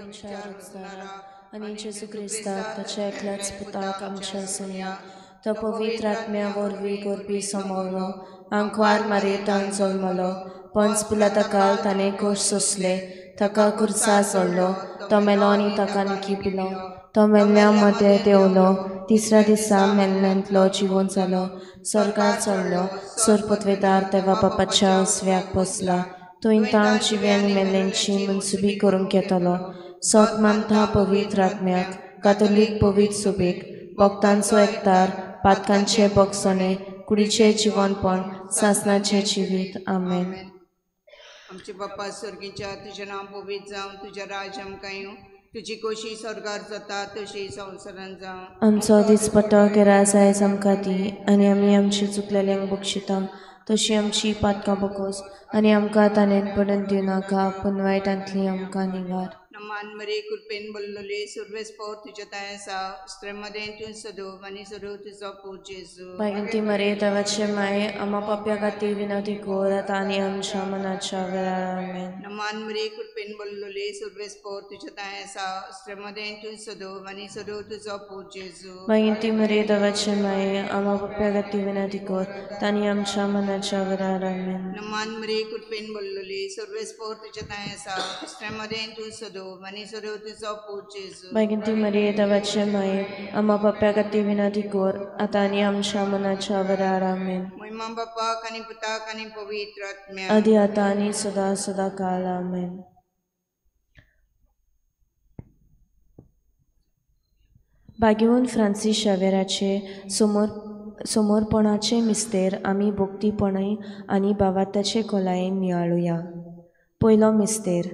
तुमच्या रचणारा आनी जेजू क्रिस्ताक ताच्या एकल्याच पुताक आमच्या सोन्या तो पवित्र आत्म्या वरवीं करपी समवलो आंकवार मारयेतान जल्मलो पंच पिलाता काल ताणें कोश सोंसले ताका कुर्सा सोडलो तो मेलो आनी ताका निकी पिलो तो मेल्ल्या मदें देंवलो तिसऱ्या दिसा मेल्ल्यांतलो जिवोन जालो स्वर्गार चडलो सोरपतवेदार देवा बापाच्या उजव्याक बसला थंय ताण जिवे आनी मेल्ल्यांची मनसुबी करूंक येतलो सोत मानता पवित्र आत्म्याक कातोलीक पवित्र सुबेक भक्तांचो एकतार पातकांचे भोगसणे कुडीचें जिवनपण सासनाचें जिवीत. आमेन. आमचे बाप्पा स्वर्गीच्या तुजें नांव पवित्र जावं तुजें राज्य आमकां येवं तुजी कोशी स्वर्गार जाता तशी संवसारान जावं. आमचो दिसपट्टो गिरास आयज आमकां दी आनी आमी आमची चुकलेल्यांक बक्षिता तशी आमची पातकां बकोस आनी आमकां ताणें पडून दिवनाका पूण वायटांतली आमकां निवार. नमान मरे कृपेन बोल्लोले सुर्वेस पोर तुज्या ताय आसा स्त्रे मदें तूं सदोव आनी सदोव तुजो पूत जेजू. भाग्यवंती मरे देवाचे माये आमा पापया खातीर विनवती कर आतां आनी आमच्या मनाच्या वेळार. आमेन. नमान मरे कृपेन बोल्लोले सुर्वेस पोर तुज्या ताय आसा स्त्रे मदें तूं सदोव आनी सदोव तुजो पूत जेजू. भाग्यवंती मरे देवाचे माये आमा पापया खातीर विनवती कर आतां आनी आमच्या मनाच्या वेळार. आमेन. नमान मरे कृपेन बोल्लोले सुर्वेस पोर तुज्या ताय आसा स्त्रे मदें तूं सदोव आनी सदोव तुजो पूत जेजू. भाग्यवंती मरे देवाचे माये आमा पापया खातीर विनवती कर आतां आनी आमच्या मनाच्या वेळार. आमेन. महिमा बापाक आनी पुताक आनी पवित्र आत्म्याक आदी आतां आनी सदां सदां काल. आमेन. भाग्यवंत फ्रांसीस शावेराचे समर्पणाचे मिस्तेर आमी भक्तीपणय आनी भावार्थाचे खोलायेन नियाळुया. पयलो मिस्तेर.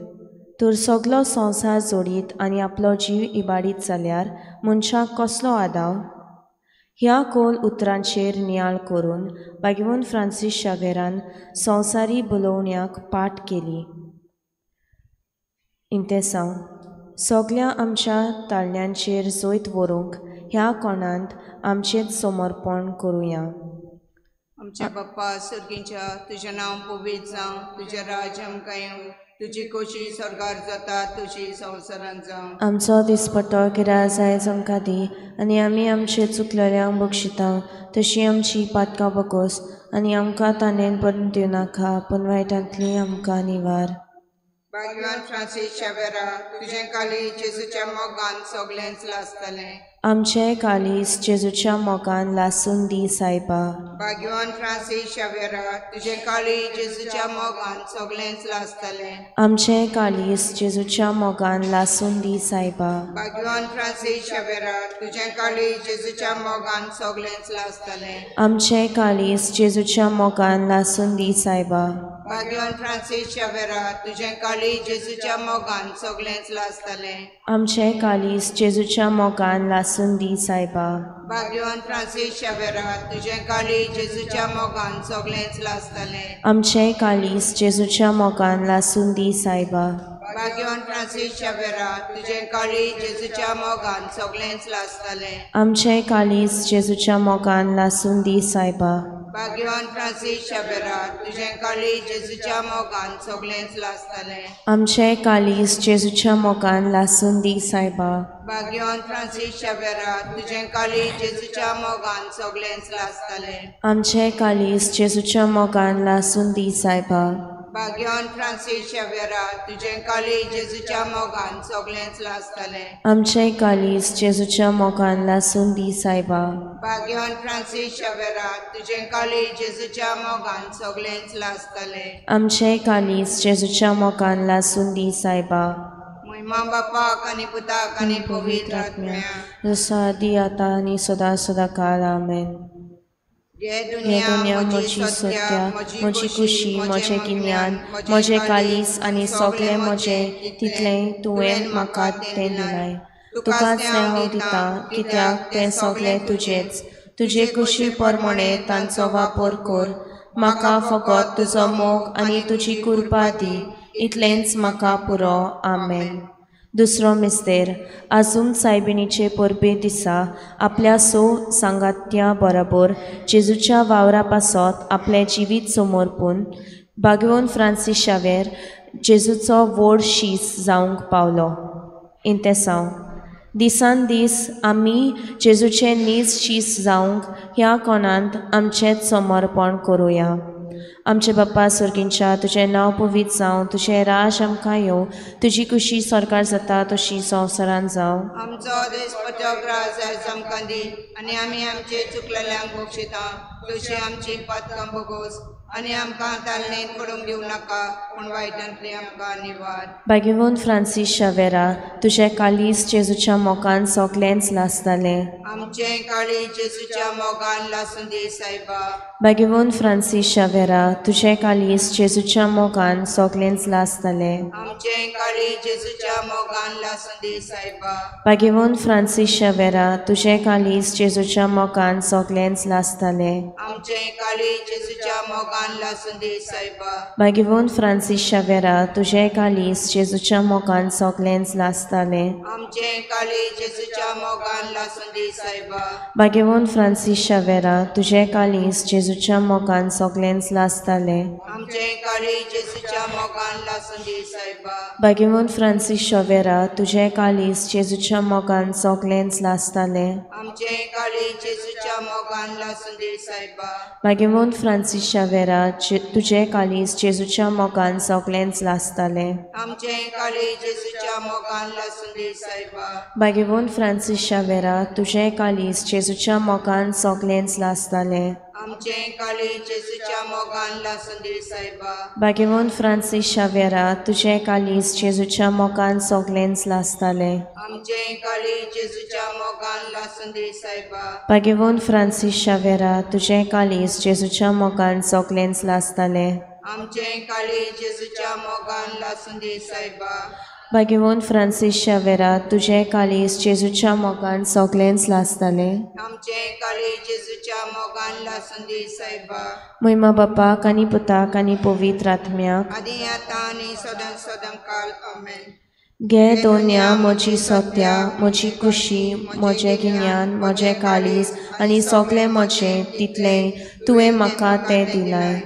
तर सगलो संवसार जोडीत आनी आपलो जीव इबाडीत जाल्यार मनशाक कसलो आदाव? ह्या खोल उतरांचेर नियाळ करून भाग्यवंत फ्रांसीस शावेरान संवसारी बोलोवण्याक पाठ केली. इंतेसांव सगल्या आमच्या ताळण्यांचेर जैत व्हरूंक ह्या कोणांत आमचेंच समर्पण करुया. आमच्या बाप्पा स्वर्गीच्या तुजें नांव पवित्र जावं तुजें राज्य आमकां येवं तुजी कोशी स्वर्गार जाता तशी संवसारान जावं. आमचो दिसपट्टो गिरास आयज आमकां दी आनी आमी आमचे चुकलेल्यांक बक्षिता तशी आमची पातकां बकोस आनी आमकां ताणें पडून दिवनाका पूण वायटांतली आमकां निवार. भाग्यवान फ्रांसीस शावेरा तुजें काळीज जेजूच्या मोगान सगळेंच लासतलें. आमचें काळीज जेजूच्या मोगान लासून दी सायबा. भाग्यवान फ्रांसीस शावेरा तुजें काळीज जेजूच्या मोगान सगळेंच लासतलें. आमचें काळीज जेजूच्या मोगान लासून दी सायबा. भाग्यवान फ्रांसीस शावेरा तुजें काळीज जेजूच्या मोगान सगळेंच लासतलें. आमचें काळीज जेजूच्या मोगान लासून दी सायबा. भाग्यवान फ्रांसीस शावेरा तुजें काळीज जेजूच्या मोगान सगळेंच लासतलें. आमचें काळीज जेजूच्या मोगान लासून दी सायबा. भाग्यवान फ्रांसीस शावेरा तुजें काळीज जेजूच्या मोगान सगळेंच लासतलें. आमचें काळीज जेजूच्या मोगान लासून दी सायबा. भाग्यवान फ्रांसीस शावेरा तुजें काळीज जेजूच्या मोगान सगळेंच लासतलें. आमचें काळीज जेजूच्या मोगान लासून दी सायबा. भाग्यवान फ्रांसीस शावेरा तुजें काळीज जेजूच्या मोगान सगळेंच लासतलें. आमचें काळीज जेजूच्या मोगान लासून दी सायबा. भाग्यवान फ्रांसीस शावेरा तुजें काळीज जेजूच्या मोगान सगळेंच लासतलें. आमचें काळीज जेजूच्या मोगान लासून दी सायबा. भाग्यवान फ्रांसीस शावेरा तुजें काळीज जेजूच्या मोगान सगळेंच लासतलें. आमचें काळीज जेजूच्या मोगान लासून दी सायबा. भाग्यवान फ्रांसीस शावेरा तुजें काळीज जेजूच्या मोगान सगळेंच लासतलें. आमचें काळीज जेजूच्या मोगान लासून दी सायबा. महिमा बापाक आनी पुताक आनी पवित्र आत्म्याक जसो आदी आतां आनी सदां सदां काल. आमेन. हे हे दुनिया म्हजी सत्या म्हजी खुशी म्हजें गिन्यान म्हजें काळीज आनी सगळें म्हजें तितलें तुवें म्हाका तें दिलाय. तुकाच तें हांव दितां कित्याक तें सगळें तुजेंच. तुजे कुशी प्रमाणे तांचो वापर कर. म्हाका फकत तुजो मोग आनी तुजी कृपा दी इतलेंच म्हाका पुरो. आमेन. दुसरो मिस्तेर. आजून सायबिणीचे परबे दिसा आपल्या सो सांगात्या बरोबर जेजूच्या वावरा पासत आपलें जिवीत समर्पून भाग्यवंत फ्रांसीस शावेर जेजूचो व्हड शीस जावंक पावलो. इंतेसांव. दिसान दीस आमी जेजूचे नीज शीस जावंक ह्या कोणांत आमचेंच समर्पण करुया. आमचे बाप्पा सर्गींच्या, तुजें नांव पवित्र जावं, तुजें राज आमकां येवं, तुजी खुशी सरकार जाता तशी संवसारांत जावं. आमचो दिसपट्टो ग्रास आयज आमकां दी आनी आमी आमचे चुकलेल्यांक बक्षिता तशी आमची पातकां भोगोस आनी आमकां तालनेत पडूंक दिवं नाका पूण वायटांतली आमकां निवार. भाग्यवंत फ्रांसीस शावेरा, तुजें कालीस जेजूच्या मोगान सगळेंच लासतालें. आमचें काळीज जेजूच्या मोगान लासूं दी सायबा. भाग्यवंत फ्रांसीस शावेरा, तुजें कालीस जेजूच्या मोगान सगळेंच लासतालें. आमचें काळीज जेजूच्या मोगान लासूं दी सायबा. भाग्यवंत फ्रांसीस शावेरा, तुजें कालीस जेजूच्या मोगान सगळेंच लासतालें. आमचें काळीज जेजूच्या मोगान लासूं दी सायबा. भाग्यवंत फ्रांसीस शावेरा, तुजें कालीस जेजूच्या मोगान सगळेंच लासतालें. आमचें काळीज जेजूच्या मोगान लासूं दी सायबा. भाग्यवंत फ्रांसीस शावेरा, तुजें कालीस जेजूच्या मोगान सगळेंच लासतालें. आमचें काळीज जेजूच्या मोगान लासूं दी सायबा. भाग्यवंत फ्रांसीस शावेरा, तुजें कालीस जेजूच्या मोगान सगळेंच लासतालें. आमचें काळीज जेजूच्या मोगान लासूं दी सायबा. भाग्यवंत फ्रांसीस शावेरा, तुजें कालीस जेजूच्या मोगान सगळेंच लासतालें. आमचें काळीज जेजूच्या मोगान लासूं दी सायबा. भाग्यवंत फ्रांसीस शावेरा, तुजें कालीस जेजूच्या मोगान सगळेंच लासतालें. आमचें काळीज जेजूच्या मोगान लासूं दी सायबा. भाग्यवंत फ्रांसीस शावेरा, तुजें कालीस जेजूच्या मोगान सगळेंच लासतालें. आमचें काळीज जेजूच्या मोगान लासूं दी सायबा. भाग्यवंत फ्रांसीस शावेरा, तुजें कालीस जेजूच्या मोगान सगळेंच लासतालें. आमचें काळीज जेजूच्या मोगान लासूं दी सायबा. भाग्यवंत फ्रांसीस शावेरा, तुजें कालीस जेजूच्या मोगान सगळेंच लासतालें. आमचें काळीज जेजूच्या मोगान लासूं दी सायबा. महिमा बापाक आनी पुताक आनी पवित्र आत्म्याक, आदी आतां आनी सदां सदां काल. आमेन. घे दोन्या म्हजी सत्या, म्हजी खुशी, म्हजें गिन्यान, म्हजें काळीज आनी सगळें म्हजें तितलें तुवें म्हाका तें दिलाय.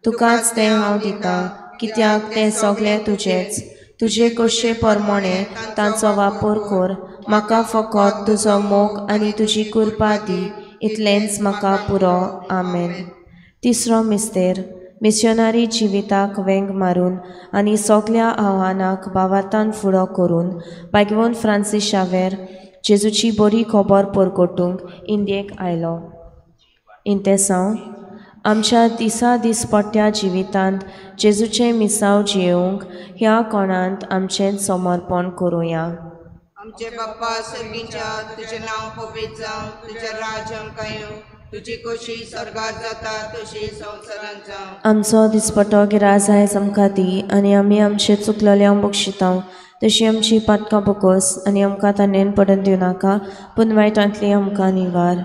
तुकाच तें हांव दितां, कित्याक तें सगळें तुजेंच. तुजे कशे प्रमाणे तांचो वापर कर. म्हाका फकत तुजो मोग आनी तुजी कृपा दी, इतलेंच म्हाका पुरो. आमेन. तिसरो मिस्तेर. मिशनरी जिविताक वेंग मारून आनी सगळ्या आव्हानाक भावार्थान फुडो करून भाग्यवंत फ्रांसीस शावेर जेजूची बरी खबर परगटूंक इंडियेक आयलो. इंतेसांव. आमच्या दिसा दिसपट्ट्या जिवितांत जेजूचें मिसांव जियेवंक ह्या कोणांत आमचें समर्पण करुया. आमचे बाप्पा सर्गीच्या, तुजें नांव पवित्र जावं, तुजें राज आमकां येवं, तुजी खोशी स्वर्गार जाता तशी संवसारांत जावं. आमचो दिसपटो गिराज आयज आमकां दी आनी आमी आमचे चुकलेल्यांक बक्षिता तशी आमची पातकां बोगोस आनी आमकां ताणें पडून दिवं नाका, पूण वायटांतली आमकां निवार.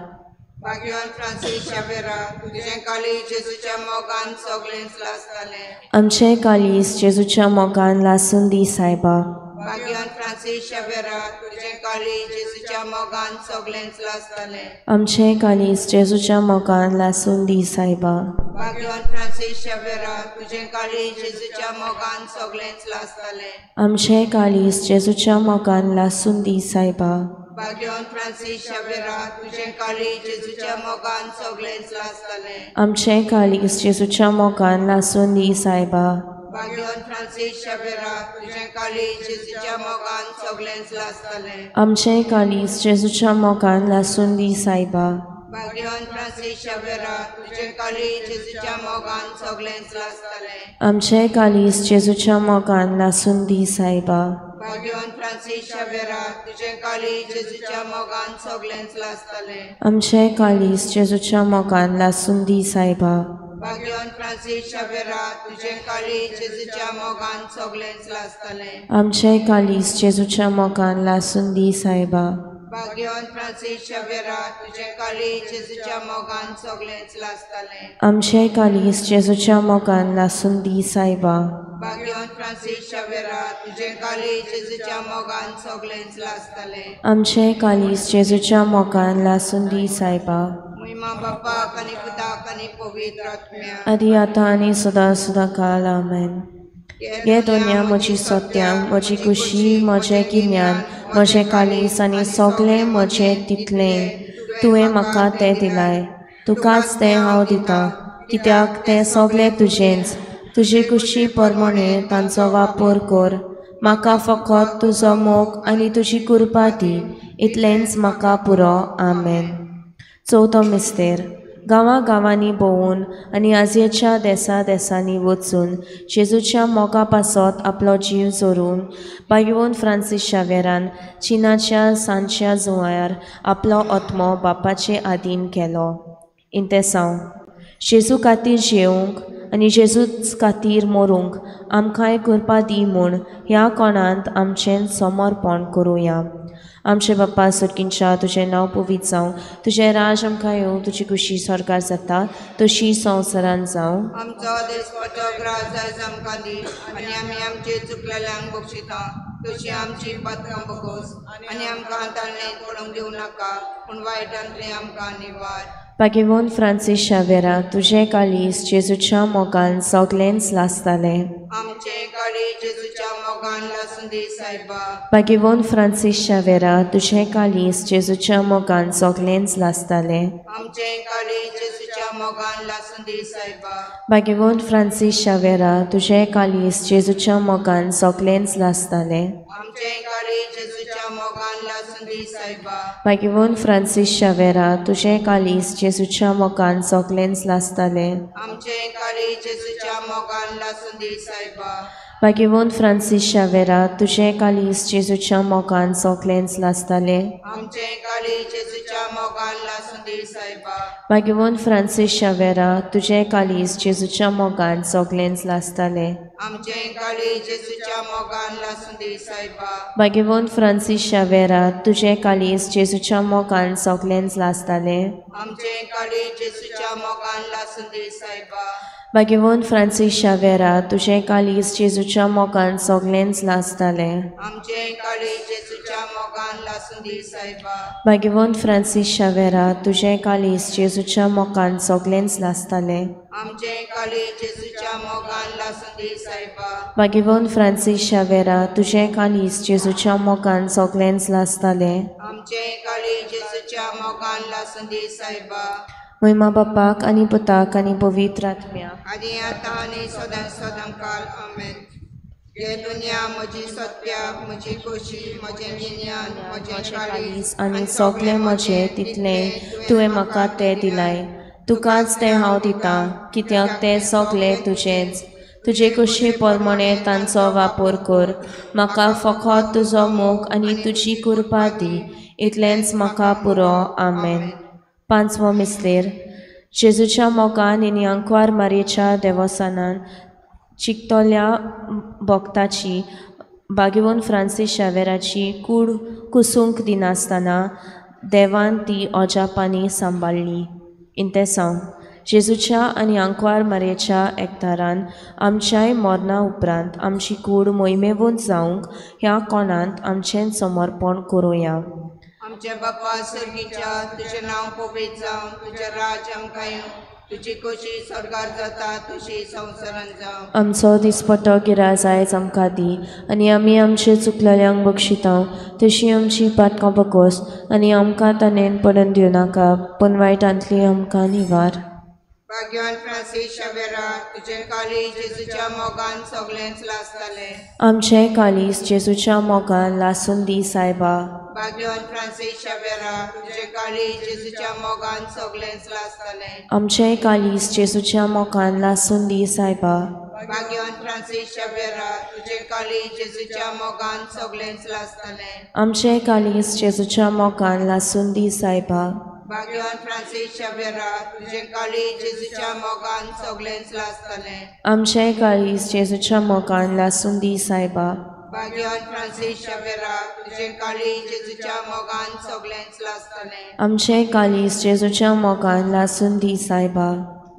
भाग्यवान फ्रांसीस शावेरा, तुजें काळीज जेजूच्या मोगान सगळेंच लासतालें. आमचें काळीज जेजूच्या मोगान लासून दी सायबा. भाग्यवान फ्रांसीस शावेरा, तुजें काळीज जेजूच्या मोगान सगळेंच लासतालें. आमचें काळीज जेजूच्या मोगान लासून दी सायबा. भाग्यवान फ्रांसीस शावेरा, तुजें काळीज जेजूच्या मोगान सगळेंच लासतालें. आमचें काळीज जेजूच्या मोगान लासून दी सायबा. भाग्यवान फ्रांसीस शावेरा, तुजें काळीज जेजूच्या मोगान सगळेंच लासतालें. आमचें काळीज जेजूच्या मोगान लासून दी सायबा. भाग्यवान फ्रांसीस शावेरा, तुजें काळीज जेजूच्या मोगान सगळेंच लासतालें. आमचें काळीज जेजूच्या मोगान लासून दी सायबा. भाग्यवान फ्रांसीस शावेरा, तुजें काळीज जेजूच्या मोगान सगळेंच लासतालें. आमचें काळीज जेजूच्या मोगान लासून दी सायबा. भाग्यवान फ्रांसीस शावेरा, तुजें काळीज जेजूच्या मोगान सगळेंच लासतालें. आमचें काळीज जेजूच्या मोगान लासून दी सायबा. भाग्यवान फ्रांसीस शावेरा, तुजें काळीज जेजूच्या मोगान सगळेंच लासतालें. आमचें काळीज जेजूच्या मोगान लासून दी सायबा. भाग्यवान फ्रांसीस शावेरा, तुजें काळीज जेजूच्या मोगान सगळेंच लासतालें. आमचें काळीज जेजूच्या मोगान लासून दी सायबा. भाग्यवान फ्रांसीस शावेरा, तुजें काळीज जेजूच्या मोगान सगळेंच लासतालें. आमचें काळीज जेजूच्या मोगान लासून दी सायबा. महिमा बापाक आनी पुताक आनी पवित्र आत्म्याक, आदी आतां आनी सदां सदां काल. आमेन. हे दोन्या म्हजी सत्या, म्हजी खुशी, म्हजें गिन्यान, म्हजें काळीज आनी सगळें म्हजें तितलें तुवें म्हाका तें दिलाय. तुकाच तें हांव दितां, कित्याक तें सगळें तुजेंच. तुजे खुशी प्रमाणे तांचो वापर कर. म्हाका फकत तुजो मोग आनी तुजी कृपा दी, इतलेंच म्हाका पुरो. आमेन. चवथो मिस्तेर. गांवां गांवांनी भोंवून आनी आजयेच्या देसा देसांनी वचून जेजूच्या मोगा पासत आपलो जीव जोरून बायवून फ्रांसीस शावेरान चिनाच्या सांच्या जुंवार आपलो आत्मो बापाचे आदीन केलो. इंतेसांव. जेजू खातीर जेवंक आनी जेजूच खातीर मरूंक आमकांय कृपा दी म्हूण ह्या कोणांत आमचें समर्पण करुया. आमचे बाप्पा सर्गींच्या, तुजें नांव पवित्र जावं, तुजें राज आमकां येवं, तुजी खुशी स्वर्गार जाता तशी संवसारान जावं. आमचो दिसपट्टो ग्रास आयज आमकां दी आनी आमी आमचे चुकलेल्यांक बक्षिता तशी आमची पातकां बगोस आनी आमकां ताळणेंत पडूंक दिवं नाका, पूण वायटांतली आमकां निवार. भाग्यवंत फ्रांसीस शावेरा, तुजें काळीज जेजूच्या मोगान सगळेंच लासतालें. आमचें काळीज जेजूच्या मोगान लासूं दी सायबा. भाग्यवंत फ्रांसीस शावेरा, तुजें काळीज जेजूच्या मोगान सगळेंच लासतालें. आमचें काळीज जेजूच्या मोगान लासूं दी सायबा. भाग्यवंत फ्रांसीस शावेरा, तुजें काळीज जेजूच्या मोगान सगळेंच लासतालें. आमचें काळीज जेजूच्या मोगान लासूं दी सायबा. भाग्यवंत फ्रांसीस शावेरा, तुजें काळीज जेजूच्या मोगान सगळेंच लासतालें. आमचें काळीज जेजूच्या मोगान लासूं दी सायबा. भाग्यवंत फ्रांसीस शावेरा, तुजें काळीज जेजूच्या मोगान सगळेंच लासतालें. आमचें काळीज जेजूच्या मोगान लासूं दी सायबा. भाग्यवंत फ्रांसीस शावेरा, तुजें काळीज जेजूच्या मोगान सगळेंच लासतालें. आमचें काळीज जेजूच्या मोगान लासूं दी सायबा. भाग्यवंत फ्रांसीस शावेरा, तुजें काळीज जेजूच्या मोगान सगळेंच लासतालें. आमचें काळीज जेजूच्या मोगान लासूं दी सायबा. भाग्यवंत फ्रांसीस शावेरा, तुजें काळीज जेजूच्या मोगान सगळेंच लासतालें. आमचें काळीज जेजूच्या मोगान लासूं दी सायबा. भाग्यवंत फ्रांसीस शावेरा, तुजें काळीज जेजूच्या मोगान सगळेंच लासतालें. आमचें काळीज जेजूच्या मोगान लासूं दी सायबा. भाग्यवंत फ्रांसीस शावेरा, तुजें काळीज जेजूच्या मोगान सगळेंच लासतालें. आमचें काळीज जेजूच्या मोगान लासूं दी सायबा. महिमा बापाक आनी पुताक आनी पवित्र आत्म्याक, आनी आतां आनी सदां सदां काल. आमेन. हे दुनिया म्हजी सत्या, म्हजी खोशी, म्हजें गिन्यान, म्हजें काळीज आनी सगळें म्हजें तितलें तुवें म्हाका तें दिलाय. तुकाच तें हांव दितां, कित्याक तें सगळें तुजेंच. तुजे खुशी प्रमाणे तांचो वापर कर. म्हाका फकत तुजो मोग आनी तुजी कृपा दी, इतलेंच म्हाका पुरो. आमेन. पांचवो मिस्तेर. जेजूच्या मोगान आनी आंकवार मारयेच्या देवसानान चिकतल्या भक्ताची भाग्यवंत फ्रांसीस शावेराची कूड कुसूंक दिनासतना देवान ती अजापांनी सांबाळ्ळी. इंतेसांव. जेजूच्या आनी आंकवार मारयेच्या एकदारान आमच्याय मरणा उपरांत आमची कूड मोहिमेवंत जावंक ह्या कोणांत आमचें समर्पण करुया. आमच्या बापा सर्गीच्या, तुजें नांव पवित्र जावं, तुजें राज आमकां येवं, तुजी खोशी स्वर्गार जाता तशी संवसारान जावं. आमचो दिसपट्टो गिरास आयज आमकां दी आनी आमी आमचे चुकलेल्यांक बक्षिता तशी आमची पातकां बकोस आनी आमकां ताणें पडून दिवं नाका, पूण वायटांतली आमकां निवार. भाग्यवान फ्रांसीस शावेरा, तुजें काळीज जेजूच्या मोगान सगळेंच लासतालें. आमचें काळीज जेजूच्या मोगान लासून दी सायबा. भाग्यवान फ्रांसीस शावेरा, तुजें काळीज जेजूच्या मोगान सगळेंच लासतालें. आमचें काळीज जेजूच्या मोगान लासून दी सायबा. भाग्यवान फ्रांसीस शावेरा, तुजें काळीज जेजूच्या मोगान सगळेंच लासतालें. आमचें काळीज जेजूच्या मोगान लासून दी सायबा. भाग्यवान फ्रांसीस शावेरा, तुजें काळीज जेजूच्या मोगान सगळेंच लासतालें. आमचें काळीज जेजूच्या मोगान लासून दी सायबा. भाग्यवान फ्रांसीस शावेरा, तुजें काळीज जेजूच्या मोगान सगळेंच लासतालें. आमचें काळीज जेजूच्या मोगान लासून दी सायबा.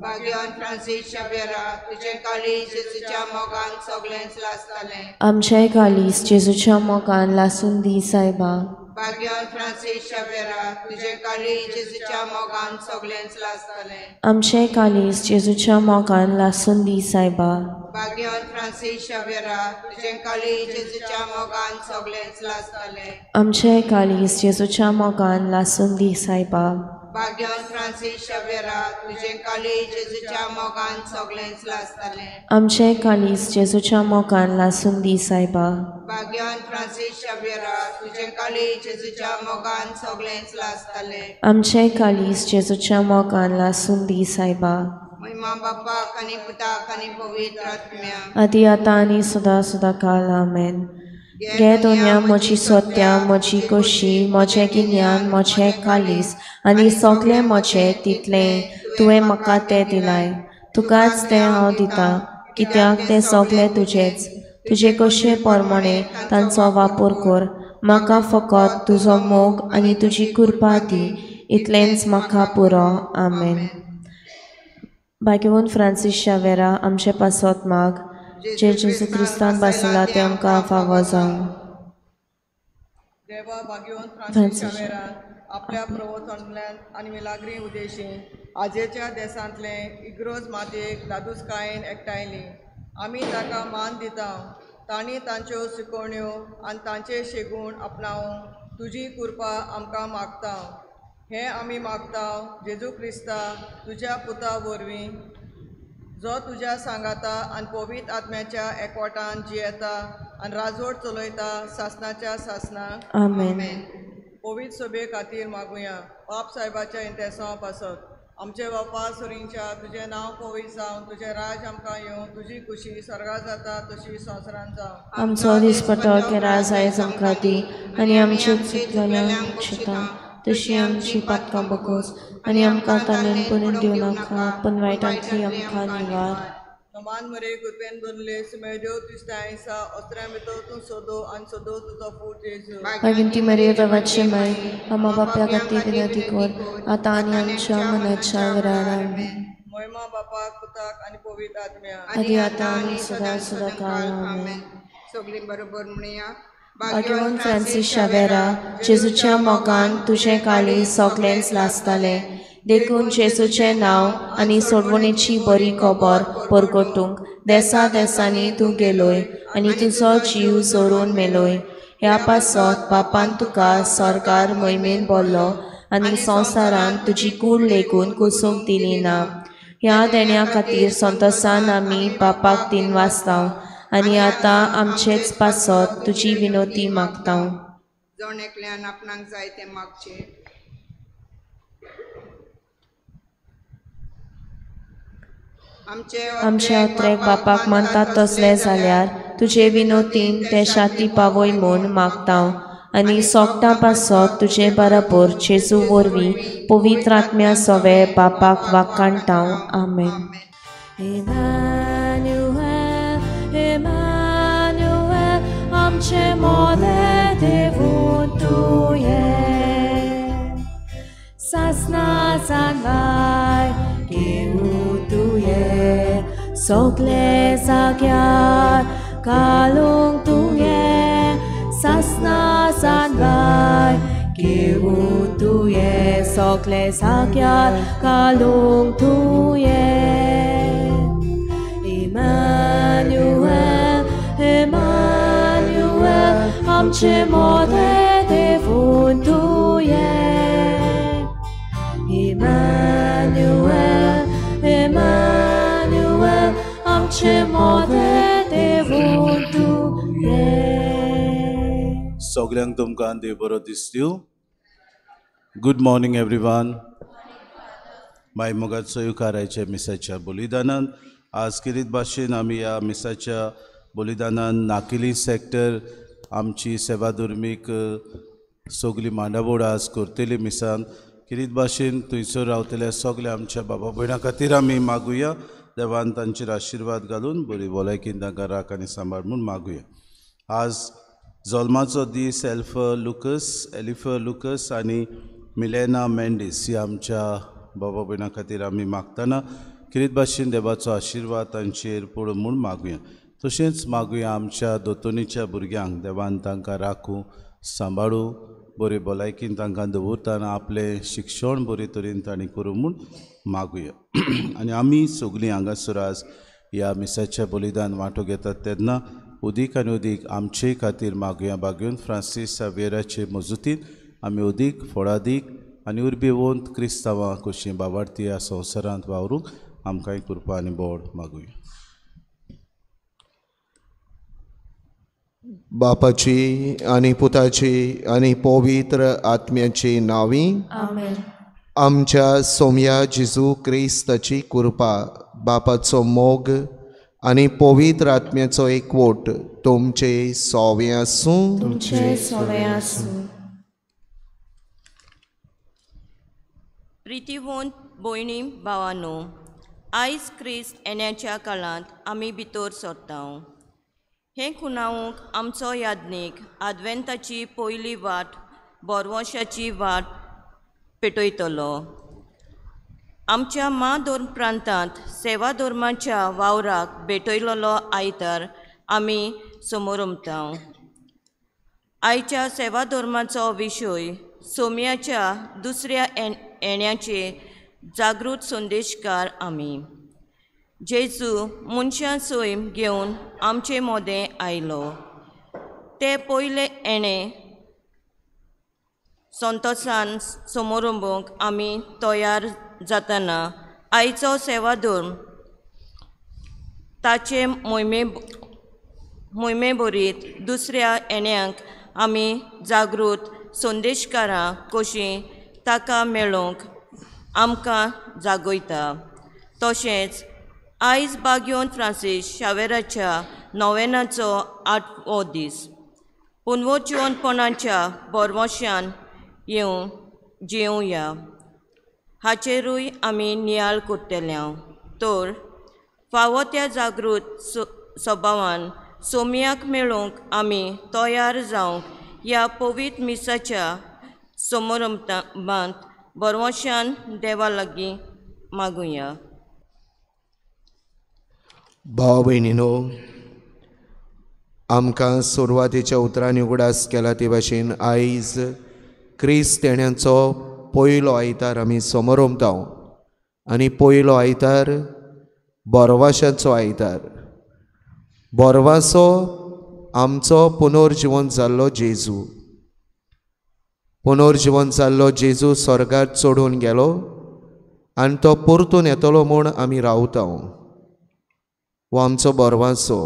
भाग्यवान फ्रांसीस शावेरा, तुजें काळीज जेजूच्या मोगान सगळेंच लासतालें. आमचें काळीज जेजूच्या मोगान लासून दी सायबा. भाग्यवंत फ्रांसीस शावेरा तुजें काळीज जेजूच्या मोगान सगळेंच लासतलें. आमचें काळीज जेजूच्या मोगान लासून दी सायबा. भाग्यवंत फ्रांसीस शावेरा तुजें काळीज जेजूच्या मोगान सगळेंच लासतलें. आमचें काळीज जेजूच्या मोगान लासून दी सायबा. भाग्यवंत फ्रांसीस शावेरा तुजें काळीज जेजूच्या मोगान सगळेंच लासतलें. आमचें काळीज जेजूच्या मोगान लासून दी सायबा. भाग्यवंत फ्रांसीस शावेरा तुजें काळीज जेजूच्या मोगान सगळेंच लासतलें. आमचें काळीज जेजूच्या मोगान लासून दी सायबा. महिमा बापाक आनी पुताक आनी पवित्र आत्म्याक, आदी आतां आनी सदां सदां काल. आमेन. घे दोनया म्हजी सत्या, म्हजी खोशी, म्हजें गिन्यान, म्हजें काळीज आनी सगळें म्हजें तितलें तुवें म्हाका तें दिलाय. तुकाच तें हांव दितां, कित्याक तें सगळें तुजेंच. तुजे कशे प्रमाणे तांचो वापर कर. म्हाका फकत तुजो मोग आनी तुजी कृपा दी, इतलेंच म्हाका पुरो. आमेन. भाग्यवंत फ्रांसीस शावेरा आमचे पासत माग, जे जेजू क्रिस्तान बसला ते आमकां फावो जावं. देवा भाग्यवंत फ्रांसीस शावेरान आपल्या प्रवचनांतल्यान आनी मिलाग्री उदेशीन आजेच्या देसांतले इग्रोज मातयेक दादूसकायेन एकठांयली. आमी ताका मान दिता. तांणी तांच्यो शिकवण्यो आनी तांचे शेगूण आपणावंक तुजी कृपा आमकां मागता. हें आमी मागता जेजू क्रिस्ता तुज्या पुता वरवीं, जो तुज्या सांगाता आनी पवित्र आत्म्याच्या एकवटान जियेता आनी राजवट चलयता सासनाच्या सासनाक. आमेन. पवित्र सभे खातीर मागुया. बाप साहेबाच्या इंतेसांव पासत. आमचे बापा सुरींच्या तुजें नांव पवित्र जावं, तुजें राज आमकां येवं, तुजी खुशी स्वर्गा जाता तशी संवसारांत जावं. आमचो दिसपटो केराज आयज आमकां दी आनी आमचे चुकलेल्यांक बक्षिता तशी आमची पातकां बगोस आनी आमकां ताणें पुरून दिवं नाका, पूण वायटांतली आमकां निवार. नमान मरे कृपेन भरले सुमेदेव तुजतांय आसा, अस्त्र्या भितर तूं सोदो आनी सोदो तुजो पूत जेजू. भागिंती मरिया देवाची माय, आम्हा बाप्या खातीर विनंती कर, आतां आनी आमच्या मनाच्या वेळार. आमेन. महिमा बापाक पुताक आनी पवित्र आत्म्याक, आदी आतां आनी सदां सदां काल. आमेन. सगळीं बरोबर म्हणया. भाग्यवंत फ्रांसीस शावेरा जेजूच्या मोगान तुजें काळीज सगळेंच लासतालें, देखून जेजूचें नांव आनी सोडवणेची बरी खबर परगटूंक देसा देसांनी तूं गेलोय आनी तुजो जीव जोरून मेलोय. ह्या पासत बापान तुका स्वर्गार मोहिमेन भरलो आनी संवसारांत तुजी कूड लेगून कुसूंक दिली ना. ह्या देण्या खातीर संतोसान आमी बापाक तीन वाजता आनी आतां आमचेच पासत तुजी विनोती मागता. जण एकल्यान आपणाक जाय तें मागचें. आमचे अत्रेक बापाक मानतात तसले जाल्यार तुजे विनोतीन ते शाती पावय म्हूण मागता आनी सोगटां पासत तुजे बराबर जेजू वरवीं पवित्र आत्म्या सवे बापाक वाखाणटा. आमेन. इमॅन्युएल, इमॅन्युएल, आमचे मोदें देवून तुवें सासना जानवाय घेवूं तुवें सगळे जाग्यार घालूंक तुवें सासना जानवाय घेवूं तुवें सगळे जाग्यार घालूंक तुवें. इमॅन्युएल, इमॅन्युएल, आमचे मोदें देवून तुवें. इमॅन्युएल, इमॅन्युएल, आमचे मोदें देवून तुवें. सगळ्यांक तुमकां देव बरो दिसतू. Good morning everyone. माय मोगाचो युकारायच्या मिसाच्या बलिदानान आज किरीत भाशेन आमी ह्या मिसाच्या बलिदानान नाकिली सेक्टर आमची सेवा धर्मीक सगळी मांडावळ आज करतली मिसान. किरीत भाशेन थंयसर रावतल्या सगल्या आमच्या बाबा भयणां खातीर आमी मागुया. देवान तांचेर आशिर्वाद घालून बरी भलायकीन तांकां राख आनी सांबाळ म्हूण मागुया. आज जल्माचो दीस एल्फर लुकस, एलिफर लुकस आनी मिलेना मेंडीस ही आमच्या बाबा भयणां खातीर आमी मागतना किरीत भाशेन देवाचो आशिर्वाद तांचेर पडूं म्हूण मागुया. तशेंच मागुया आमच्या दोतोनीच्या भुरग्यांक देवान तांकां राखूं, सांबाळूं, बरे भलायकीन तांकां दवरतना आपलें शिक्षण बरे तरेन तांणी करूं म्हूण मागुया. आनी आमी सगळीं हांगासर आज ह्या मिसाच्या बलिदान वांटो घेतात तेन्ना उदीक आनी उदीक आमचे खातीर मागुया. बागेवन फ्रांसीस सावेराचे मजुतीन आमी उदीक फळादीक आनी उर्बेवंत क्रिस्तांवां कशीं बाबार्थी ह्या संवसारांत वावरूंक आमकांय कृपा आनी बोड मागुया. बापाची आनी पुताची आनी पवित्र आत्म्याची नांवी आमेन. आमच्या सोम्या जेजू क्रिस्ताची कृपा, बापाचो मोग आनी पवित्र आत्म्याचो एकवट तुमचे सोवे आसूं. तुमचे सोवे आसूं. प्रितीवंत भयणी भावानो, आयज क्रिस्त येण्याच्या काळांत आमी भितर सरता. हें खुणावूंक आमचो याज्ञीक आदवेंताची पयली वाट बोरवशाची वाट पेटयतलो. आमच्या मा धर्म प्रांतांत सेवा धर्माच्या वावराक भेटयलेलो आयतार आमी समोरमता. आयच्या सेवा धर्माचो विशय सोम्याच्या दुसऱ्या येण्याचे जागृत संदेशकार आमी. जेजू मनशां सैम घेवन आमचे मोदें आयलो. ते पयले येणे संतोसान समोरंबूंक आमी तयार जातना आयचो सेवा धर्म ताचे मोहिमे भरीत दुसऱ्या येण्यांक आमी जागृत संदेशकारां कशीं ताका मेळोवंक आमकां जागयता. तशेंच आयज बाग्योन फ्रांसीस शावेराच्या नोवेनाचो आठवो दीस. पुनवोजिवनपणाच्या बोरवशान येवं जिवया हाचेरूय आमी नियाळ करतले. तर फावो त्या जागृत सभावान सोम्याक मेळोवंक आमी तयार जावंक ह्या पवित्र मिसाच्या समारंभांत बरवशान देवा लागीं मागुया. भाव भयणीनो, आमकां सुरवातेच्या उतरांनी उगडास केला ते भाशेन आयज क्रिस्त येण्याचो पयलो आयतार आमी समोरमता आनी पयलो आयतार बोरवाशाचो आयतार. बोरवासो आमचो पुनर्जिवन जाल्लो जेजू, पुनर्जिवन जाल्लो जेजू स्वर्गार चडून गेलो आनी तो परतून येतलो म्हूण आमी रावता. हो आमचो बोरवासो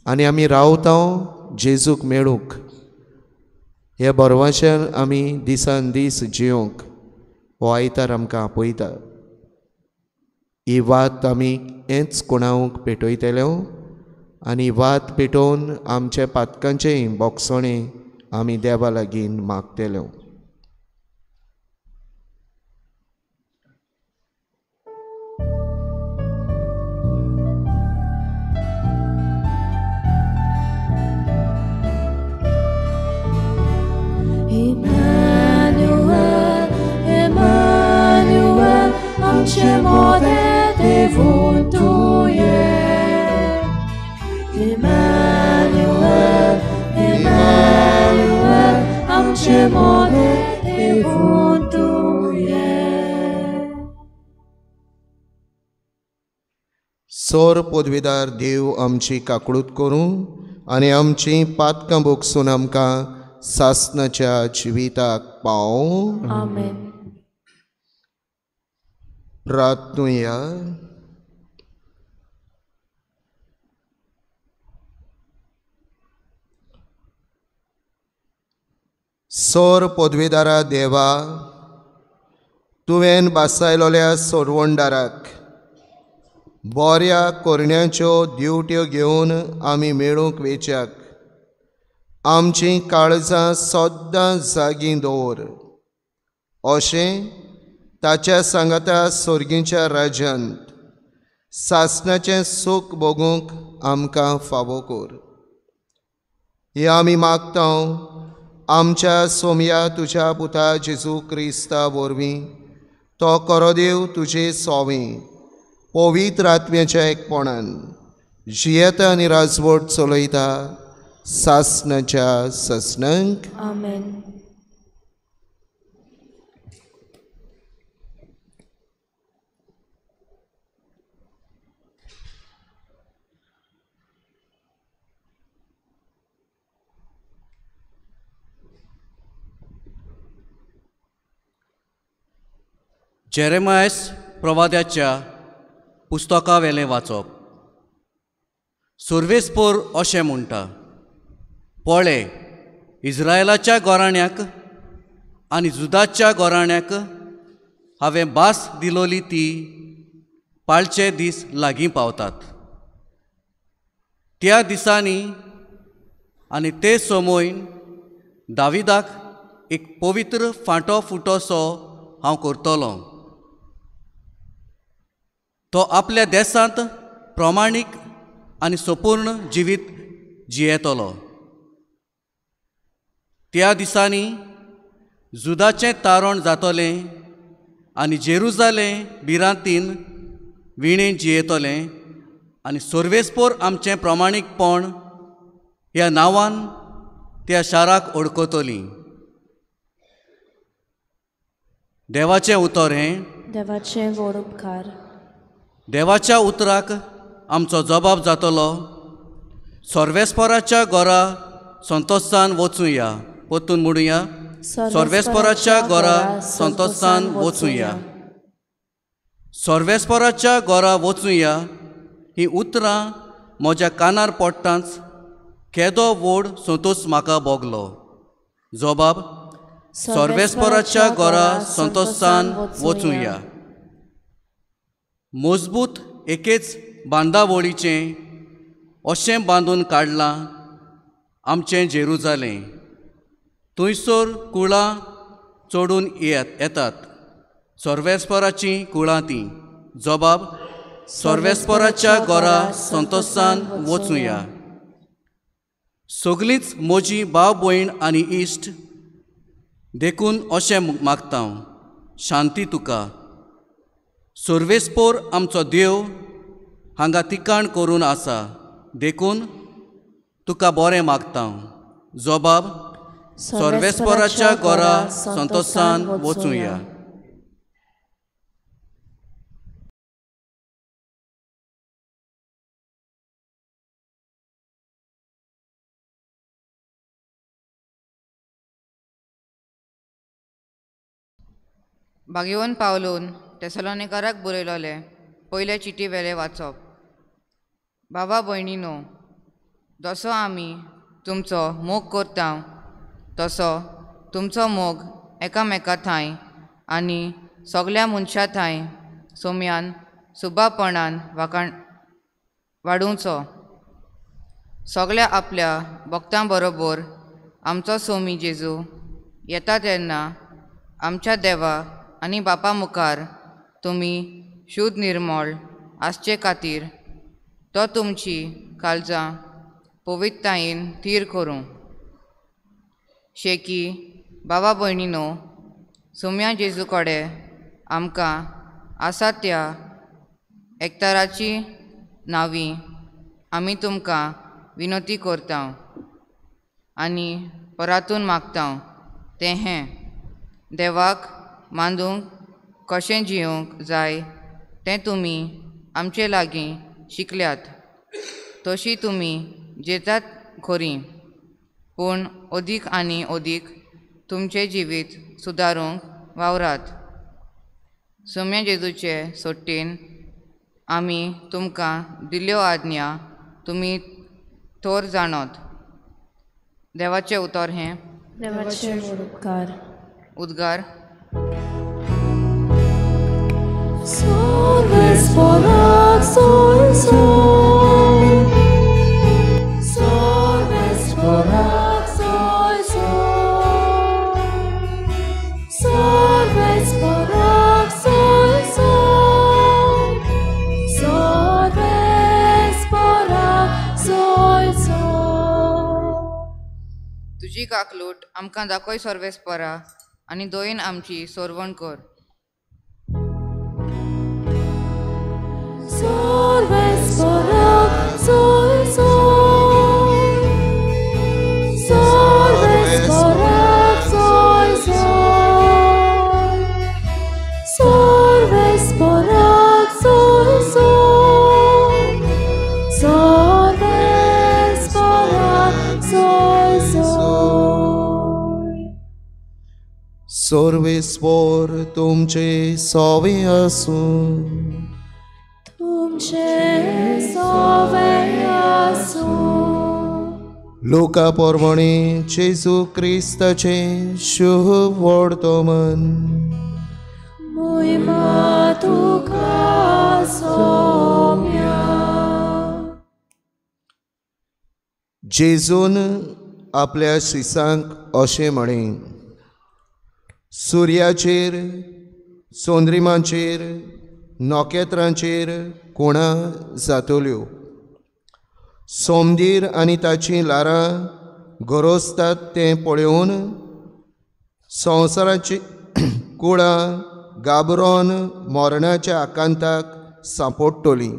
आनी आमी रावता जेजूक मेळूंक. ह्या बोरवाशान आमी दिसान दीस जियोंक हो आयतार आमकां आपयता. ही वात आमी हेंच कोणाक पेटयतले आनी वात पेटोवन आमचे पातकांचें बोगसणें आमी देवा लागीं मागतले. Emmanuel, Emmanuel, आमचे मोदें देवून तुवें. Emmanuel, Emmanuel, आमचे मोदें देवून तुवें. सोर पदवीदार देव आमची काकळूत करूं आनी आमची पातकां भोगसून आमकां सासनाच्या जिविताक पावूं. आमेन. प्रार्थनुया. सोर पदवीदारा देवा, तुवें बासायलोल्या सोरवंडाराक बऱ्या कोरण्याच्यो ड्युट्यो घेवन आमी मेळूंक वेच्याक आमचीं काळजां सद्दां जागीं दवर, अशें ताच्या सांगाता सोर्गीच्या राज्यांत सासणाचें सूख भोगूंक आमकां फावो कर. हें आमी मागता आमच्या सोमया तुज्या पुता जेजू क्रिस्ता वरवीं, तो करोदेव तुजे सोवीं पवित्र आत्म्याच्या एकपणान जियेता आनी राजवट चलयता सासनाच्या सासनांक आमेन. जेरेमायस प्रवाद्याच्या पुस्तकावेलें वाचप. सुर्वेस्पोर अशें म्हणटा, पळे इस्रायलाच्या गोराण्याक आनी जुदाच्या गोराण्याक हांवें भास दिलोली ती पाळचे दीस लागीं पावतात. त्या दिसांनी आनी ते समयन दाविदाक एक पवित्र फांटो फुटोसो हांव करतलो. तो आपल्या देशांत प्रमाणीक आनी संपूर्ण जिवीत जियेतलो. त्या दिसांनी जुदाचें तारण जातलें आनी जेरुजालें भिरांतीन विणें जियेतलें आनी सर्वेस्पोर आमचें प्रमाणीकपण ह्या नांवान त्या शाराक ओळखतलीं. देवाचें उतर हें. देवाचें व्हड उपकार. देवाच्या उतराक आमचो जबाब जातलो. सर्वेस्पोराच्या घरा संतोशान वचुया. परतून म्हणुया, सर्वेस्पोराच्या घरा संतोशान वचुया. सर्वेस्पोराच्या घरा वचुया ही उतरां म्हज्या कानार पडटांच केदो व्हड संतोश म्हाका भोगलो. जबाब, सर्वेस्पोराच्या घरा संतोशान वचुया. मजबूत एकेच बांदावळीचें अशें बांदून काडलां आमचें जेरुजालें. थंयसर कुळां चडून येतात, सर्वेस्पोराचीं कुळां तीं. जबाब, सर्वेस्पोराच्या घरा संतोशान वचुया. सगळींच म्हजी भाव भयण आनी इश्ट, देखून अशें मागता, शांती तुका. सर्वेस्पोर आमचो देव हांगा तिकाण करून आसा, देखून तुका बरें मागता. जबाब, सर्वेस्पोराच्या घरा संतोशान वचुया. भाग्यवन पावलून तेसलोनिकाराक बरयलोले पयले चिटी वेले वाचप. बाबा भयणीनो, जसो आमी तुमचो मोग करता तसो तुमचो मोग एकामेका थांय आनी सगल्या मनशां थांय सोम्यान सुबापणान वाकाण वाडोवचो. सगल्या आपल्या भक्तां बरोबर आमचो सोमी जेजू येता तेन्ना आमच्या देवा आनी बापा मुखार तुमी शुद्ध निर्मळ आसचे खातीर तो तुमची काळजां पवित्रतायेन थीर करूं. शेकी बाबा भयणीनो, सोम्या जेजू कडेन आमकां आसा त्या एकताराची नांवी आमी तुमकां विनवती करता आनी परातून मागता तें हें, देवाक मांदूंक कशें जियोंक जाय तें तुमी आमचे लागीं शिकल्यात, तशी तुमी जेतात खरी, पूण अदीक आनी अदीक तुमचें जिवीत सुदारूंक वावरात. सोम्या जेजूचे सोट्टेन आमी तुमकां दिल्ल्यो आज्ञा तुमी थोर जाणत. देवाचें उतर हें. देवाचें उपकार. उद्गार. तुजी काकलूट आमकां दाखय सर्वेस्परा आनी दोयेन आमची सोरवण कर. Sorves por sol sol. सर्वेस्पोर तुमचे सोवे आसूं. तुमचे सोवे आसूं. लुका प्रमाणे जेजू क्रिस्ताचे शुभ वर्तमान. महिमा तुका सोम्या. जेजून आपल्या शिसांक अशें म्हळें, सुर्याचेर, चंद्रिमाचेर, नखेत्रांचेर खुणा जातल्यो. सोमदीर आनी ताचीं ल्हारां गरजतात तें पळोवन संवसाराची कुळां गाबरोन मरणाच्या आकांताक सांपडटलीं.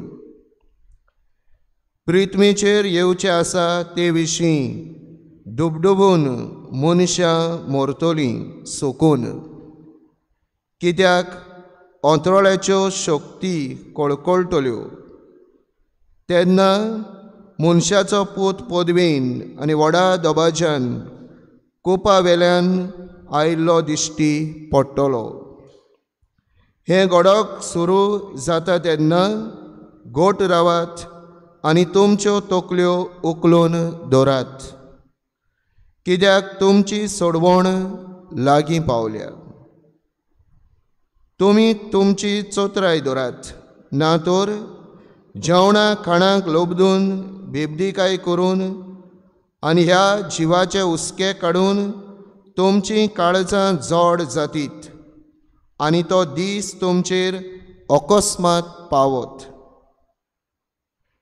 पृथ्वीचेर येवचें आसा ते विशीं डुबडुबून मनशां मरतलीं सुकून, कित्याक अंतराळाच्यो शक्ती कळकळटल्यो. तेन्ना मनशाचो पूत पदवेन आनी व्हडा दबाज्यान कुपा वेल्यान आयिल्लो दिश्टी पडटलो. हें घडक सुरू जाता तेन्ना गोट रावात आनी तुमच्यो तकल्यो उखलून दवरात, कित्याक तुमची सोडवण लागीं पावल्या. तुमी तुमची चोत्राय दवरात, ना तर जेवणा खाणाक लोबदून बेबदीकाय करून आनी ह्या जिवाचे हुस्के काडून तुमचीं काळजां जड जातीत आनी तो दीस तुमचेर अकस्मात पावत.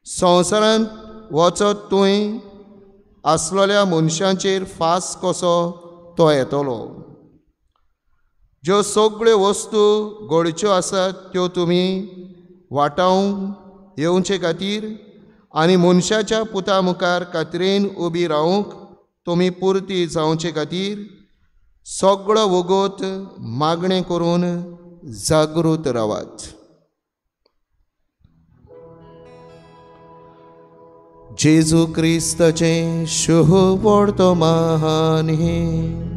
संवसारांत वचत तुवें आसलेल्या मनशांचेर फास कसो तो येतलो. ज्यो सगळ्यो वस्तू घडच्यो आसात त्यो तुमी वाटावंक येवचे खातीर आनी मनशाच्या पुता मुखार कातरेन उबी रावंक तुमी पुरती जावचे खातीर सगळो वगत मागणें करून जागृत रावात. जेजू क्रिस्ताचें शुभ वर्तमान हें.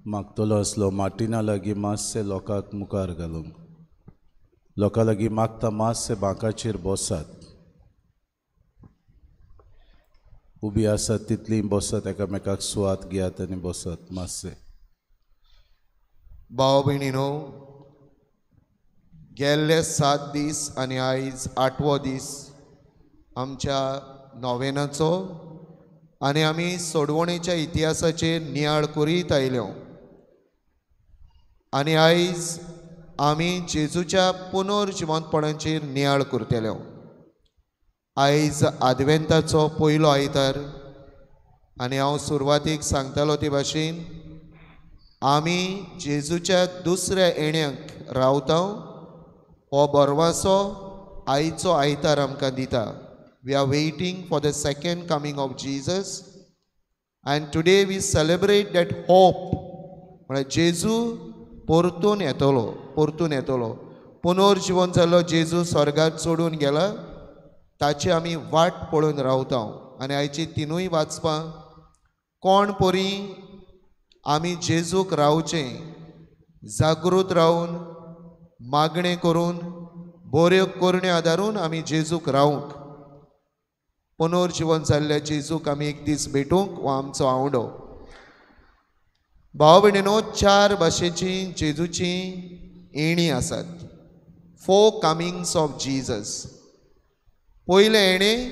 मागतलो आसलो मार्टिना लागीं मातशें लोकांक मुखार घालूंक, लोकां लागीं मागता मातशें बांकाचेर बसात, उबी आसात तितलीं बसात, एकामेकाक सुवात घेयात आनी बसात मातशें. भाव भयणीनो, गेल्ले 7 दीस आनी आयज 8वो दीस आमच्या नोवेनाचो आनी आमी सोडवणेच्या इतिहासाचेर नियाळ करीत आयल्यो आनी आयज आमी जेजूच्या पुनर्जिवंतपणाचेर नियाळ करतले. आयज आदवेंताचो पयलो आयतार आनी हांव सुरवातीक सांगतालो ते भाशेन आमी जेजूच्या दुसऱ्या येण्याक रावता. हो बरवासो आयचो आयतार आमकां दिता. We are waiting for the second coming of Jesus and today we celebrate that hope. म्हळ्यार जेजू परतून येतलो, परतून येतलो. पुनर्जिवन जाल्लो जेजू स्वर्गार चडून गेला, ताची आमी वाट पळोवन रावता. आनी आयची तिनूय वाचपां कोण परी आमी जेजूक रावचें, जागृत रावन मागणें करून बऱ्यो करण्यो आदारून आमी जेजूक रावंक, पुनर्जिवन जाल्ल्या जेजूक आमी एक दीस भेटूंक हो आमचो आवडो. भाव भयणीनो, 4 भाशेची जेजूची येणी आसात. 4 कमिंग्स ऑफ जीजस. पयलें येणें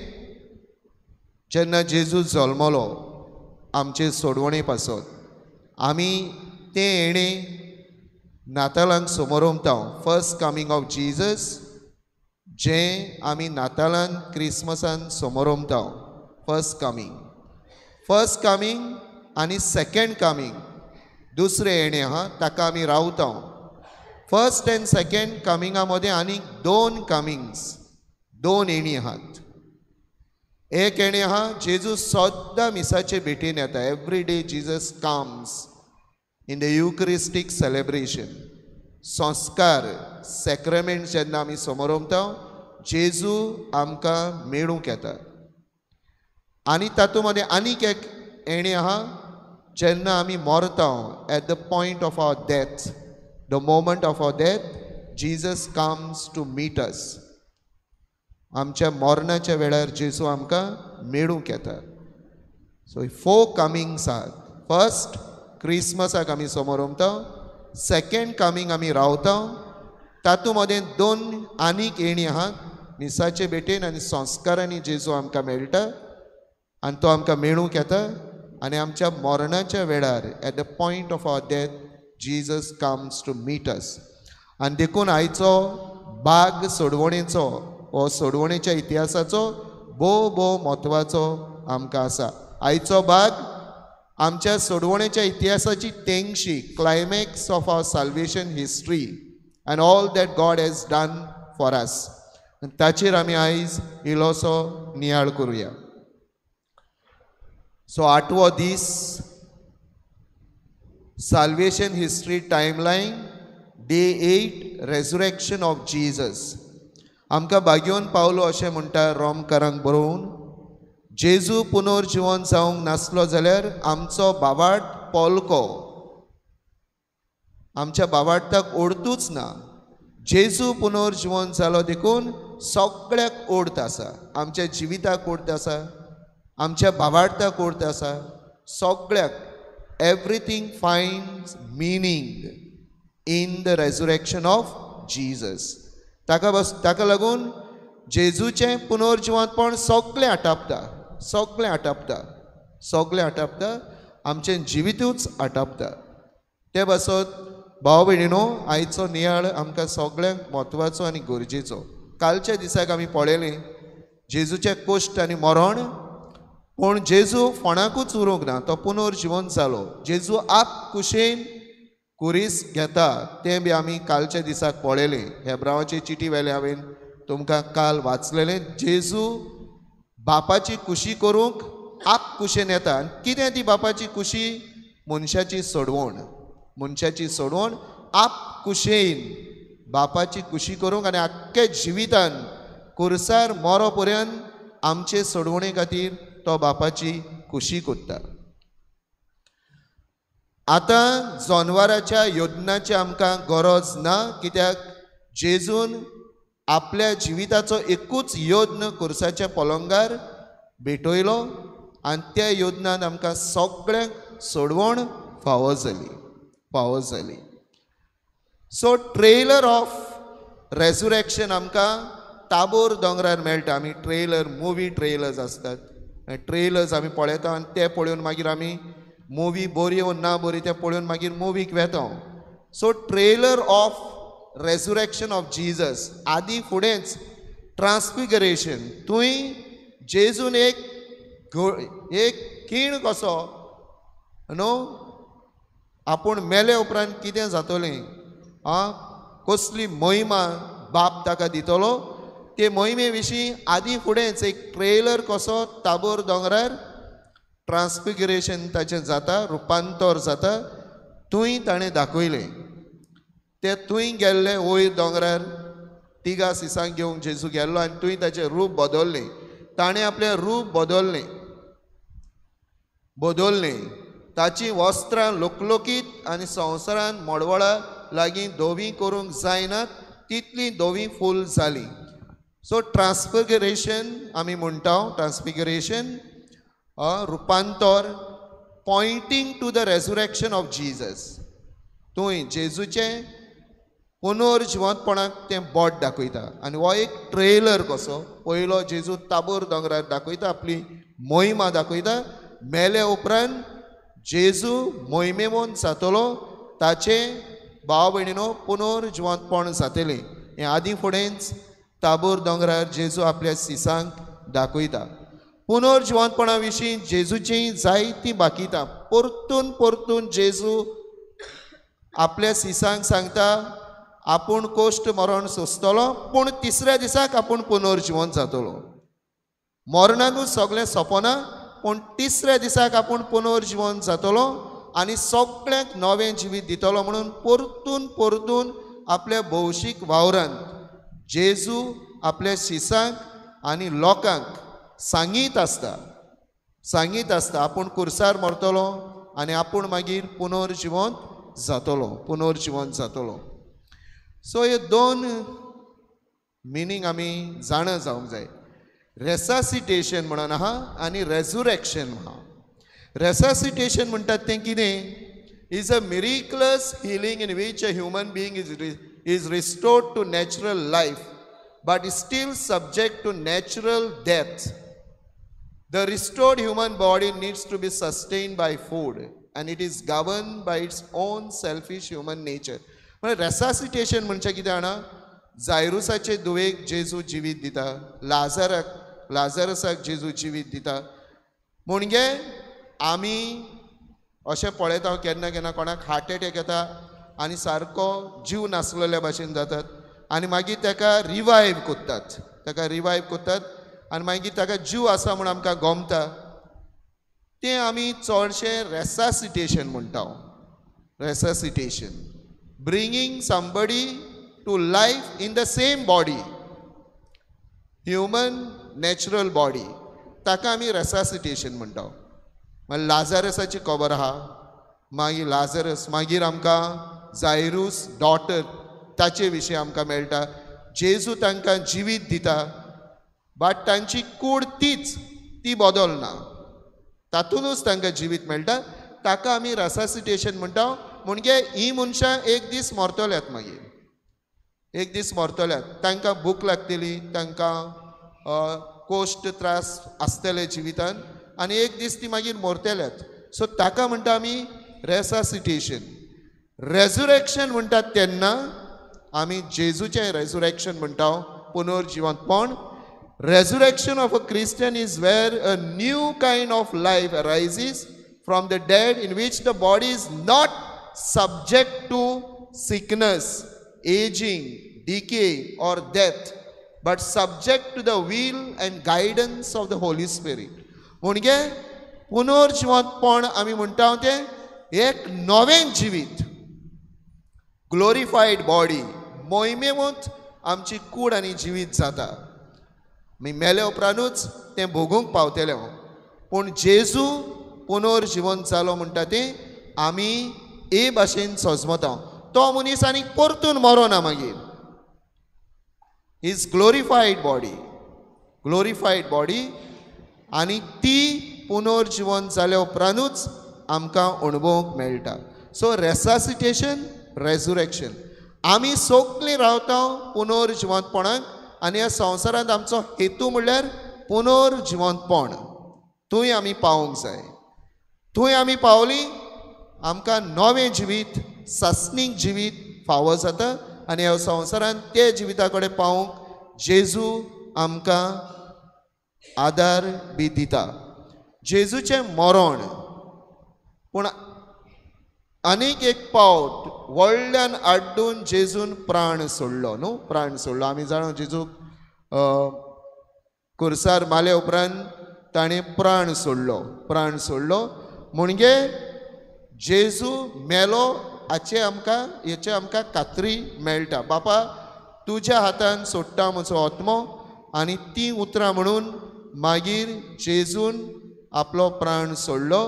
जेन्ना जेजू जल्मलो आमचे सोडवणे पासत, आमी तें येणें नातालांक समोरमता. फर्स्ट कमिंग ऑफ जीजस जें आमी नातालान क्रिसमसान समोरमता. फर्स्ट कमिंग, फर्स्ट कमिंग आनी सेकेंड कमिंग दुसरें येणें आहा, ताका आमी रावता. फर्स्ट एंड सेकेंड कमिंगा मदें आनीक 2 कमिंग्स, 2 येणी आहात. एक येणें आहा जेजू सद्दां मिसाचे भेटेन येता. Every day Jesus comes in the Eucharistic celebration. संस्कार सॅक्रामेंट जेन्ना आमी समोरमता जेजू आमकां मेळूंक येता. आनी तातूंत मदें आनीक एक येणें आहा, जेन्ना आमी मरता at the point of our death, the moment of our death, Jesus comes to meet us. आमच्या मरणाच्या वेळार जेजू आमकां मेळूंक येता. सो 4 कमिंग्स आहात. फर्स्ट क्रिसमसाक आमी समोरमता, सेकेंड कमींग आमी रावता, तातूंत मदें 2 आनीक येणी आहात, मिसाचे भेटेन आनी संस्कारांनी जेजू आमकां मेळटा आनी तो आमकां मेळूंक येता. आनी आमच्या मरणाच्या वेळार at the point of our death Jesus comes to meet us. आनी देखून आयचो बाग सोडवणेचो हो सोडवणेच्या इतिहासाचो भोव भोव म्हत्वाचो आमकां आसा. आयचो भाग आमच्या सोडवणेच्या इतिहासाची तेंगशी, climax of our salvation history and all that God has done for us. ताचेर आमी आयज इल्लोसो नियाळ करुया. सो 8वो दीस, salvation history timeline, day 8, resurrection of Jesus. आमकां बागेवन पावलो अशें म्हणटा रोमकारांक बरोवन, जेजू पुनर्जिवन जावंक नासलो जाल्यार आमचो बावाट पोलको, आमच्या बावाटाक ओडतूच ना. जेजू पुनर्जिवन जालो देखून सगळ्याक ओडत आसा, आमच्या जिविताक ओडत आसा, आमच्या बावाटाक ओडत आसा, सगळ्याक. Everything finds meaning in the resurrection of Jesus. ताका लागून जेजूचें पुनर्जिवंतपण सगळें आटापता, सगळें आटापता, सगळें आटापता, आमचें जिवितूच आटापता. ते पासत भाव भयणीनो, आयचो नियाळ आमकां सगळ्यांक म्हत्वाचो आनी गरजेचो. कालच्या दिसाक आमी पळयलें जेजूचें कश्ट आनी मरण, पूण जेजू फोणाकूच उरूंक ना, तो पुनर्जिवन जालो. जेजू आप कुशेन कुरीस घेता तें बी आमी कालच्या दिसाक पळयलें. हेब्रावाचे चिटी वेले हांवें तुमकां काल वाचलेलें. जेजू बापाची कुशी करूंक आप कुशेन येता. आनी कितें ती बापाची कुशी? मनशाची सोडवण, मनशाची सोडवण आप कुशेन बापाची कुशी करूंक आनी आख्खे जिवितान कुर्सार मरो पर्यंत आमचे सोडवणे खातीर तो बापाची कुशी करता. आतां जनवराच्या योजनाची आमकां गरज ना, कित्याक जेजून आपल्या जिविताचो एकूच योज्न कुर्साच्या पलंगार भेटयलो आनी त्या योजनान आमकां सगळ्यांक सोडवण फावो जाली, फावो जाली. सो ट्रेलर ऑफ रेजुरेक्शन आमकां ताबोर दोंगरार मेळटा. आमी ट्रेलर, मुवी ट्रेलर्स आसतात, ट्रेलर्स आमी पळयता आनी ते पळोवन मागीर आमी मुवी बरी वो ना बरी ते पळोवन मागीर मुवीक वेता. So trailer of resurrection of Jesus आदी फुडेंच ट्रान्सफिगरेशन, थंय जेजून एक खीण कसो न्हू आपूण मेले उपरांत कितें जातलें, आं कसली महिमा बाप ताका दितलो, ते मोहिमे विशीं आदी फुडेंच एक ट्रेलर कसो ताबोर दोंगरार ट्रान्सफिगरेशन ताचें जाता, रुपांतर जाता, थंय ताणें दाखयलें. ते थंय गेल्ले वयर दोंगरार तिगा सिसांक घेवंक जेजू गेल्लो आनी थंय ताचें रूप बदल्लें. ताणें आपलें रूप बदल्लें, बदल्लें. ताचीं वस्त्रां लोकलोकीत आनी संवसारान मडवळा लागीं धवीं करूंक जायनात तितलीं धवीं फूल जालीं. सो ट्रान्सफिगरेशन आमी म्हणटा, ट्रान्सफिगरेशन रुपांतर, pointing to the resurrection of Jesus. थंय जेजूचें पुनर्जिवंतपणाक तें बोट दाखयता आनी हो एक ट्रेलर कसो पयलो जेजू ताबोर दोंगरार दाखयता, आपली मोहिमा दाखयता. मेले उपरांत जेजू मोहिमेवन जातलो, ताचें भाव भयणीनो पुनर्जिवंतपण जातलें. हें आदीं फुडेंच ताबोर दोंगरार जेजू आपल्या सिसांक दाखयता. पुनर्जिवंतपणा विशीं जेजूची जायतीं बाकितां. परतून परतून जेजू आपल्या सिसांक सांगता आपूण कोश्ट मरण सोंसतलो, पूण तिसऱ्या दिसाक आपूण पुनर्जिवंत जातलो. मरणानूच सगळें सोंपना, पूण तिसऱ्या दिसाक आपूण पुनर्जिवंत जातलो आनी सगळ्यांक नवें जिवीत दितलो म्हणून परतून परतून आपल्या भौशीक वावरांत जेजू आपल्या शिसांक आनी लोकांक सांगीत आसता, सांगीत आसता आपूण कुर्सार मरतलो आनी आपूण मागीर पुनर्जिवंत जातलो, पुनर्जिवंत जातलो. सो हे दोन मिनींग आमी जाणा जावंक जाय. रेसासिटेशन म्हणून आहा आनी रेजुरेक्शन आहा. रेसासिटेशन म्हणटात तें कितें? Is a miraculous healing in which a human being is restored to natural life but is still subject to natural death. The restored human body needs to be sustained by food and it is governed by its own selfish human nature. म्हणजे रेसासिटेशन म्हणजे कितें जाणा? जायरुसाचे धुवेक जेजू जिवीत दिता, लाजारसाक जेजू जिवीत दिता. म्हणजे आमी अशें पळयता केन्ना केन्ना कोणाक हार्ट एटॅक येता आनी सारको जीव नासलेल्या भाशेन जातात आनी मागीर ताका रिवायव करतात, ताका रिवायव करतात आनी मागीर ताका जीव आसा म्हूण आमकां गोमता. तें आमी चडशें रेसासिटेशन म्हणटा. Resuscitation, bringing somebody to life in the same body, human natural body, ताका आमी रेसासिटेशन म्हणटा. मागीर लाजारसाची खबर आहा, मागीर लाजरस, मागीर आमकां जायरूस डॉटर ताचे विशीं आमकां मेळटा. जेजू तांकां जिवीत दिता बट तांची कूड तीच, ती बदलना, तातूंतच तांकां जिवीत मेळटा. ताका आमी रेसासिटेशन म्हणटा. म्हणजे ही मनशां एक दीस मरतल्यात, मागीर एक दीस मरतल्यात, तांकां भूक लागतली, तांकां कोश्ट त्रास आसतले जिवितान आनी एक दीस ती मागीर मरतल्यात. सो ताका म्हणटा आमी रेसासिटेशन. रेजुरेक्शन म्हणटात तेन्ना आमी जेजूचें रेजुरेक्शन म्हणटा, पुनर्जिवंतपण. Resurrection of a Christian is where a new kind of life arises from the dead in which the body is not subject to sickness, ageing, decay or death, but subject to the will and guidance of the Holy Spirit. म्हणजे पुनर्जिवंतपण आमी म्हणटा तें एक नवें जिवीत, ग्लोरिफायड body, मोहिमेवंत आमची कूड आनी जिवीत जाता. मी मेले उपरांतूच तें भोगूंक पावतलें. पूण जेजू पुनर्जिवंत जालो म्हणटा तें आमी ए भाशेन सजमता. तो मनीस आनी परतून मरोना मागीर. His glorified body, glorified body आनी ती पुनर्जिवंत जाल्या उपरांतूच आमकां अणभवूंक मेळटा. So resuscitation, resurrection. आमी सगळीं रावता पुनर्जिवंतपणाक आनी ह्या संवसारांत आमचो हेतू म्हणल्यार पुनर्जिवंतपण. थंय आमी पावूंक जाय. थंय आमी पावली आमकां नवें जिवीत, सासणीक जिवीत फावो जाता आनी ह्या संवसारांत ते जिविता कडेन पावूंक जेजू आमकां आदार बी दिता. जेजूचें मरण पूण आनीक एक पावट व्हडल्यान आड्डून जेजून प्राण सोडलो, न्हू, प्राण सोडलो. आमी जाणा जेजूक कुर्सार मारले उपरांत ताणें प्राण सोडलो, प्राण सोडलो. म्हणजे जेजू मेलो हाचें आमकां, हेचें आमकां खात्री मेळटा. बापा तुज्या हातान सोडटा म्हजो आत्मो, आनी तीं उतरां म्हणून मागीर जेजून आपलो प्राण सोडलो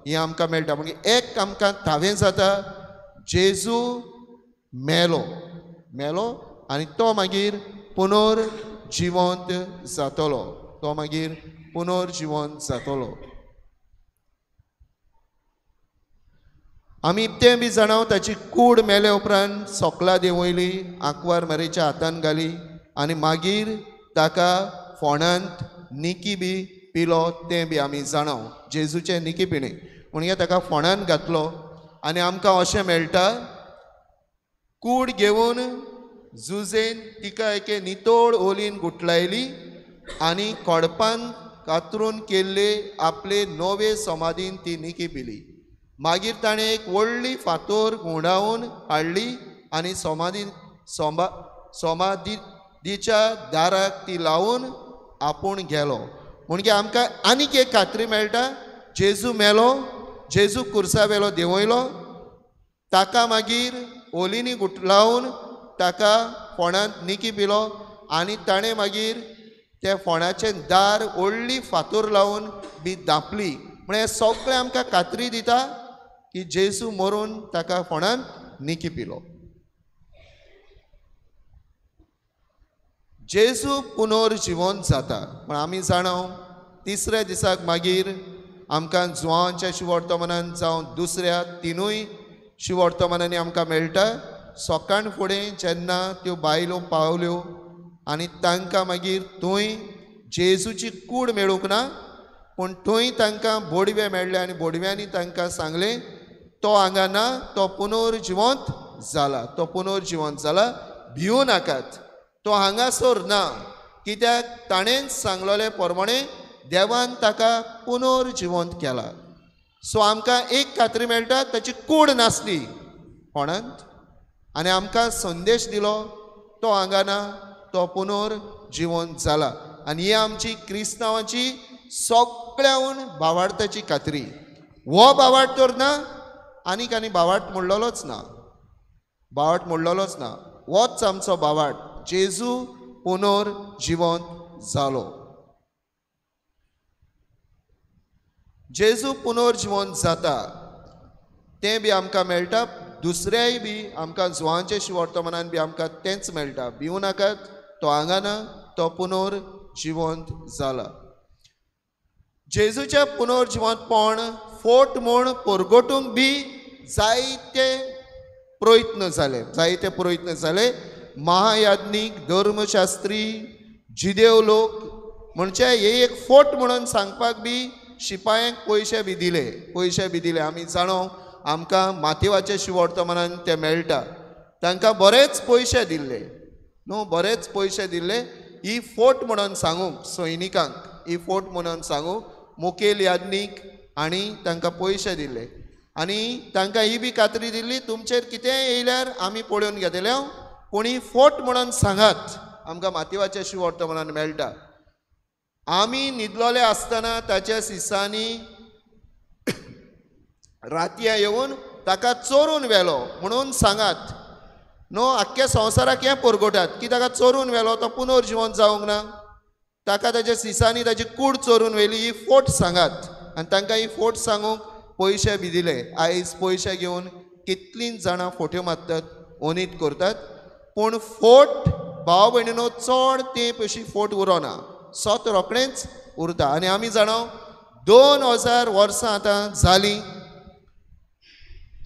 हें आमकां मेळटा. म्हणजे एक आमकां थावें जाता जेजू मेलो, मेलो आनी तो मागीर पुनर्जिवंत जातलो, तो मागीर पुनर्जिवंत जातलो. आमी तें बी जाणाव ताची कूड मेले उपरांत सोकला देंवयली, आंकवार मारीच्या हातान घाली आनी मागीर ताका फोंडांत निकी बी पिलो, तें बी आमी जाणाव. जेजूचें निकी पिणें म्हणजे ताका फोंडांत घातलो आनी आमकां अशें मेळटा कूड घेवन जुजेन तिका एके नितळ ओलीन गुटलायली आनी कोडपान कातरून केल्ले आपले नवे समाधीन ती निकी पिली. मागीर ताणें एक व्हडली फातोर घुंवडावन हाडली आनी समाधीच्या दाराक ती लावन आपूण गेलो. म्हणजे आमकां आनीक एक खात्री मेळटा, जेजू मेलो, जेजू कुर्सा वेलो देंवयलो, ताका मागीर ओलीनी गुटलावन ताका फोंडांत निकी पिलो आनी ताणें मागीर त्या फोंडाचें दार व्हडली फातोर लावन बी धांपली. म्हळ्यार सगळें आमकां खात्री दिता की जेजू मरून ताका फोंडांत निकी पिलो. जेजू पुनर्जिवन जाता. पण आमी जाणाव तिसऱ्या दिसाक मागीर आमकां जुवांच्या शिवर्तमानान जावं दुसऱ्या तिनूय शिवर्तमानांनी आमकां मेळटा. सकाळ फुडें जेन्ना त्यो बायलो पावल्यो आनी तांकां मागीर थंय जेजूची कूड मेळूंक ना, पूण थंय तांकां बोडवे मेळ्ळे आनी बोडव्यांनी तांकां सांगलें तो हांगा ना, तो पुनर्जिवंत जाला, तो पुनर्जिवंत जाला, भिवू नाकात, तो हांगासर ना, कित्याक ताणें सांगलेले प्रमाणे देवान ताका पुनर्जिवंत केला. सो आमकां एक खात्री मेळटा, ताची कूड नासली कोणांत आनी आमकां संदेश दिलो तो हांगा ना, तो पुनर्जिवंत जाला. आनी ही आमची क्रिस्तांवाची सगळ्याहून भावार्थाची खात्री. हो भावार्थ तर ना, आनीक आनी भावार्थ म्हणलोच ना, भावार्थ म्हणलोच ना, होच आमचो भावार्थ, जेजू पुनर्जिवंत जालो. जेजू पुनर्जिवंत जाता तें बी आमकां मेळटा. दुसऱ्याय बी आमकां जुवांचे शिवर्तमानान बी आमकां तेंच मेळटा, भिवू नाकात, तो हांगा ना, तो पुनर्जिवंत जाला. जेजूच्या पुनर्जिवंतपण फोट म्हूण परगटूंक बी जायते प्रयत्न जाले, जायते प्रयत्न जाले. महायाज्ञीक, धर्मशास्त्री, जिदेव लोक म्हणजे हे एक फोट म्हणून सांगपाक बी शिपायांक पयशे बी दिले, पयशे बी दिले. आमी जाणो आमकां मातेवाच्या शिवर्तमानान ते मेळटा, तांकां बरेच पयशे दिल्ले न्हू, बरेच पयशे दिल्ले ही फोट म्हणून सांगूंक सैनिकांक, ही फोट म्हणून सांगूंक मुखेल याज्ञीक आनी तांकां पयशे दिल्ले. आनी तांकां ही बी खात्री दिल्ली तुमचेर कितेंय येयल्यार आमी पळोवन घेतले, पूण ही फोट म्हणून सांगात. आमकां मातेवाच्या शिवर्तमानान मेळटा, आमी न्हिदलोले आसतना ताच्या सिसांनी रातयां येवन ताका चोरून व्हेलो म्हणून सांगात न्हू. आख्ख्या संवसाराक हें परगटात की ताका चोरून व्हेलो, तो पुनर्जिवंत जावंक ना, ताका ताच्या सिसांनी ताची कूड चोरून व्हेली, ही फोट सांगात. आनी तांकां ही फोट सांगूंक पयशे बी दिले. आयज पयशे घेवन कितलीं जाणां फोट्यो मारतात, ओनीत करतात, पूण फोट भाव भयणीनो चड तेंप अशी फोट उरोना, सत रोखडेंच उरता. आनी आमी जाणा 2000 वर्सां आतां जालीं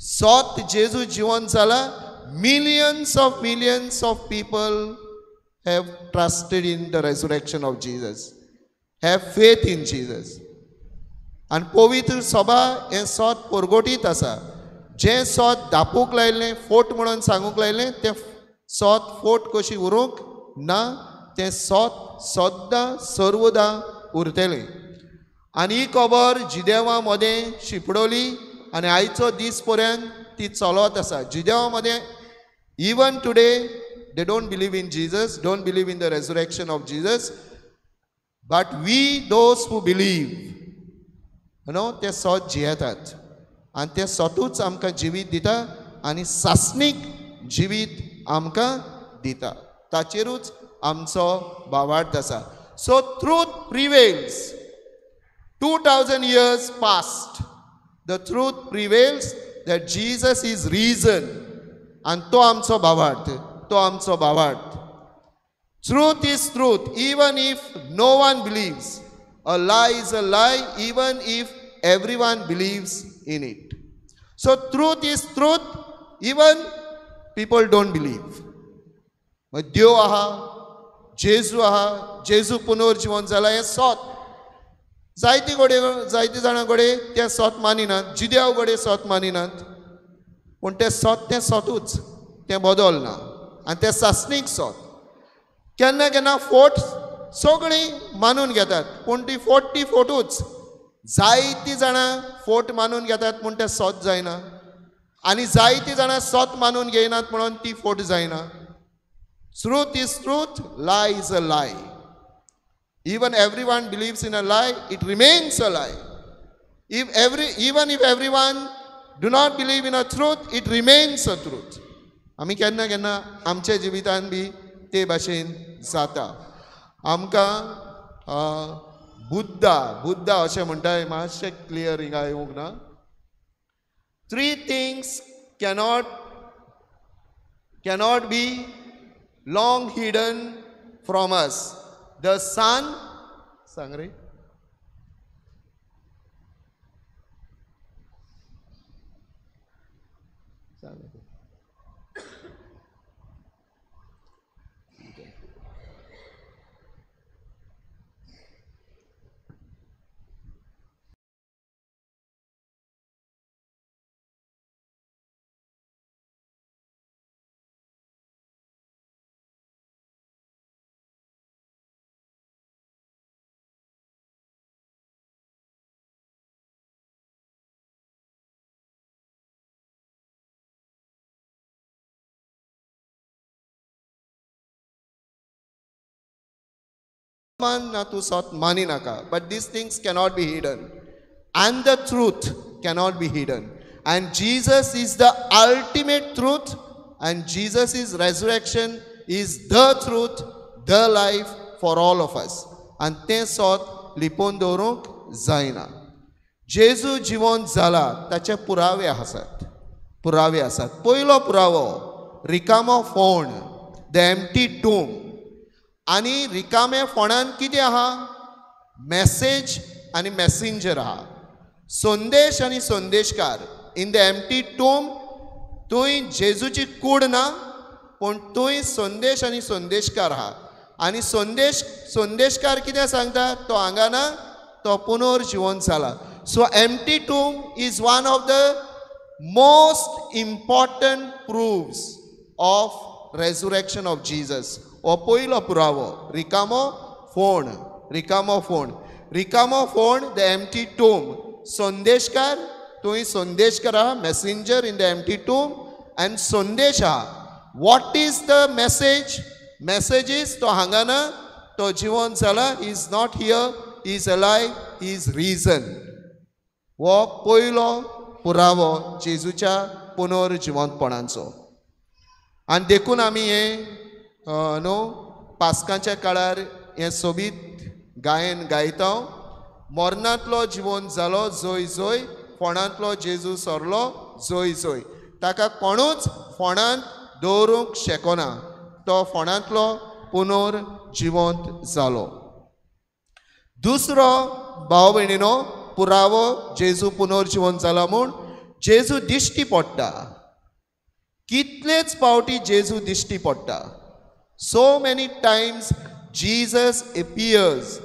सत जेजू जिवन जाला. Millions of people have trusted in the resurrection of Jesus, have faith in Jesus. आनी पवित्र सभा हें सत परगटीत आसा. जें सत दापूंक लायलें, फोट म्हणून सांगूंक लायलें, तें सत फोट कशी उरूंक ना, तें सत सद्दां सर्वदां उरतलें. आनी ही खबर जिदेवा मदें शिंपडली आनी आयचो दीस पर्यंत ती चलत आसा. जिदेवा मदें even today they don't believe in Jesus, don't believe in the resurrection of Jesus, but we those who believe न्हू तें सत जियेतात आनी तें सतूच आमकां जिवीत दिता आनी सासणीक जिवीत आमकां दिता. ताचेरूच आमचो भावार्थ आसा. So truth prevails. 2000 years past, the truth prevails that Jesus is risen. आनी तो आमचो भावार्थ, तो आमचो भावार्थ. Truth is truth even if no one believes. A lie is a lie even if everyone believes in it. So truth is truth even people don't believe. देव आहा, जेजू आहा, जेजू पुनर्जिवन जाला हें सत. जायती घडये जायती जाणां घडये तें सत मानिनात, जिद्याव घडये सत मानिनात, पूण तें सत तें सतूच, तें बदलना आनी तें सासणीक सत. केन्ना केन्ना फोट सगळीं मानून घेतात, पूण ती फोट ती फोटूच. जायतीं जाणां फोट मानून घेतात पूण तें सत जायना, आनी जायतीं जाणां सत मानून घेयनात म्हणून ती फोट जायना. Truth is truth, lie is a lie. Even everyone believes in a lie, it remains a lie. Even if everyone do not believe in a truth, it remains a truth. आमी केन्ना केन्ना आमच्या जिवितान बी ते भाशेन जाता. आमकां बुद्धा बुद्धा अशें म्हणटा, मातशें क्लियर हिंगा येवंक ना. 3 things cannot be long hidden from us. The sun, सांग रे, सांग. ना तूं सत मानी नाका, but these things cannot be hidden and the truth cannot be hidden and Jesus is the ultimate truth and Jesus is resurrection is the truth, the life for all of us. आनी तें सत लिपोवन दवरूंक जायना. जेजू जिवन जाला ताचे पुरावे आसात, पुरावे आसात. पयलो पुरावो रिकामो फोण, the empty टूम. आनी रिकामे फोणान कितें आहा? मॅसेज आनी मॅसेंजर आहा, संदेश आनी संदेशकार. इन the empty टूम थंय जेजूची कूड ना, पूण थंय संदेश आनी संदेशकार आहा. आनी संदेश संदेशकार कितें सांगता? तो हांगा ना, तो पुनर्जिवन जाला. So empty tomb is one of the most important proofs of resurrection of Jesus. हो पयलो पुरावो, रिकामो फोण, रिकामो फोण, रिकामो फोण, the empty टूम. संदेशकार, थंय संदेशकार आहा, messenger in the empty tomb and संदेश आहा. What is the message? Message is तो हांगा ना, तो जिवन जाला, is not here, is alive, is risen. हो पयलो पुरावो जेजूच्या पुनर्जिवंतपणाचो. आनी देखून आमी हें न्हू पास्कांच्या काळार हें सोबीत गायन गायता. मरणांतलो जिवन जालो जोय जोय, फोणांतलो जेजू सरलो जोय जोय. ताका कोणूच फोणांत दवरूंक शकना, तो फोणांतलो पुनर्जिवंत जालो. दुसरो भाव भयणीनो पुरावो जेजू पुनर्जिवंत जाला म्हूण जेजू दिश्टी पडटा. कितलेच पावटी जेजू दिश्टी पडटा. So many times Jesus appears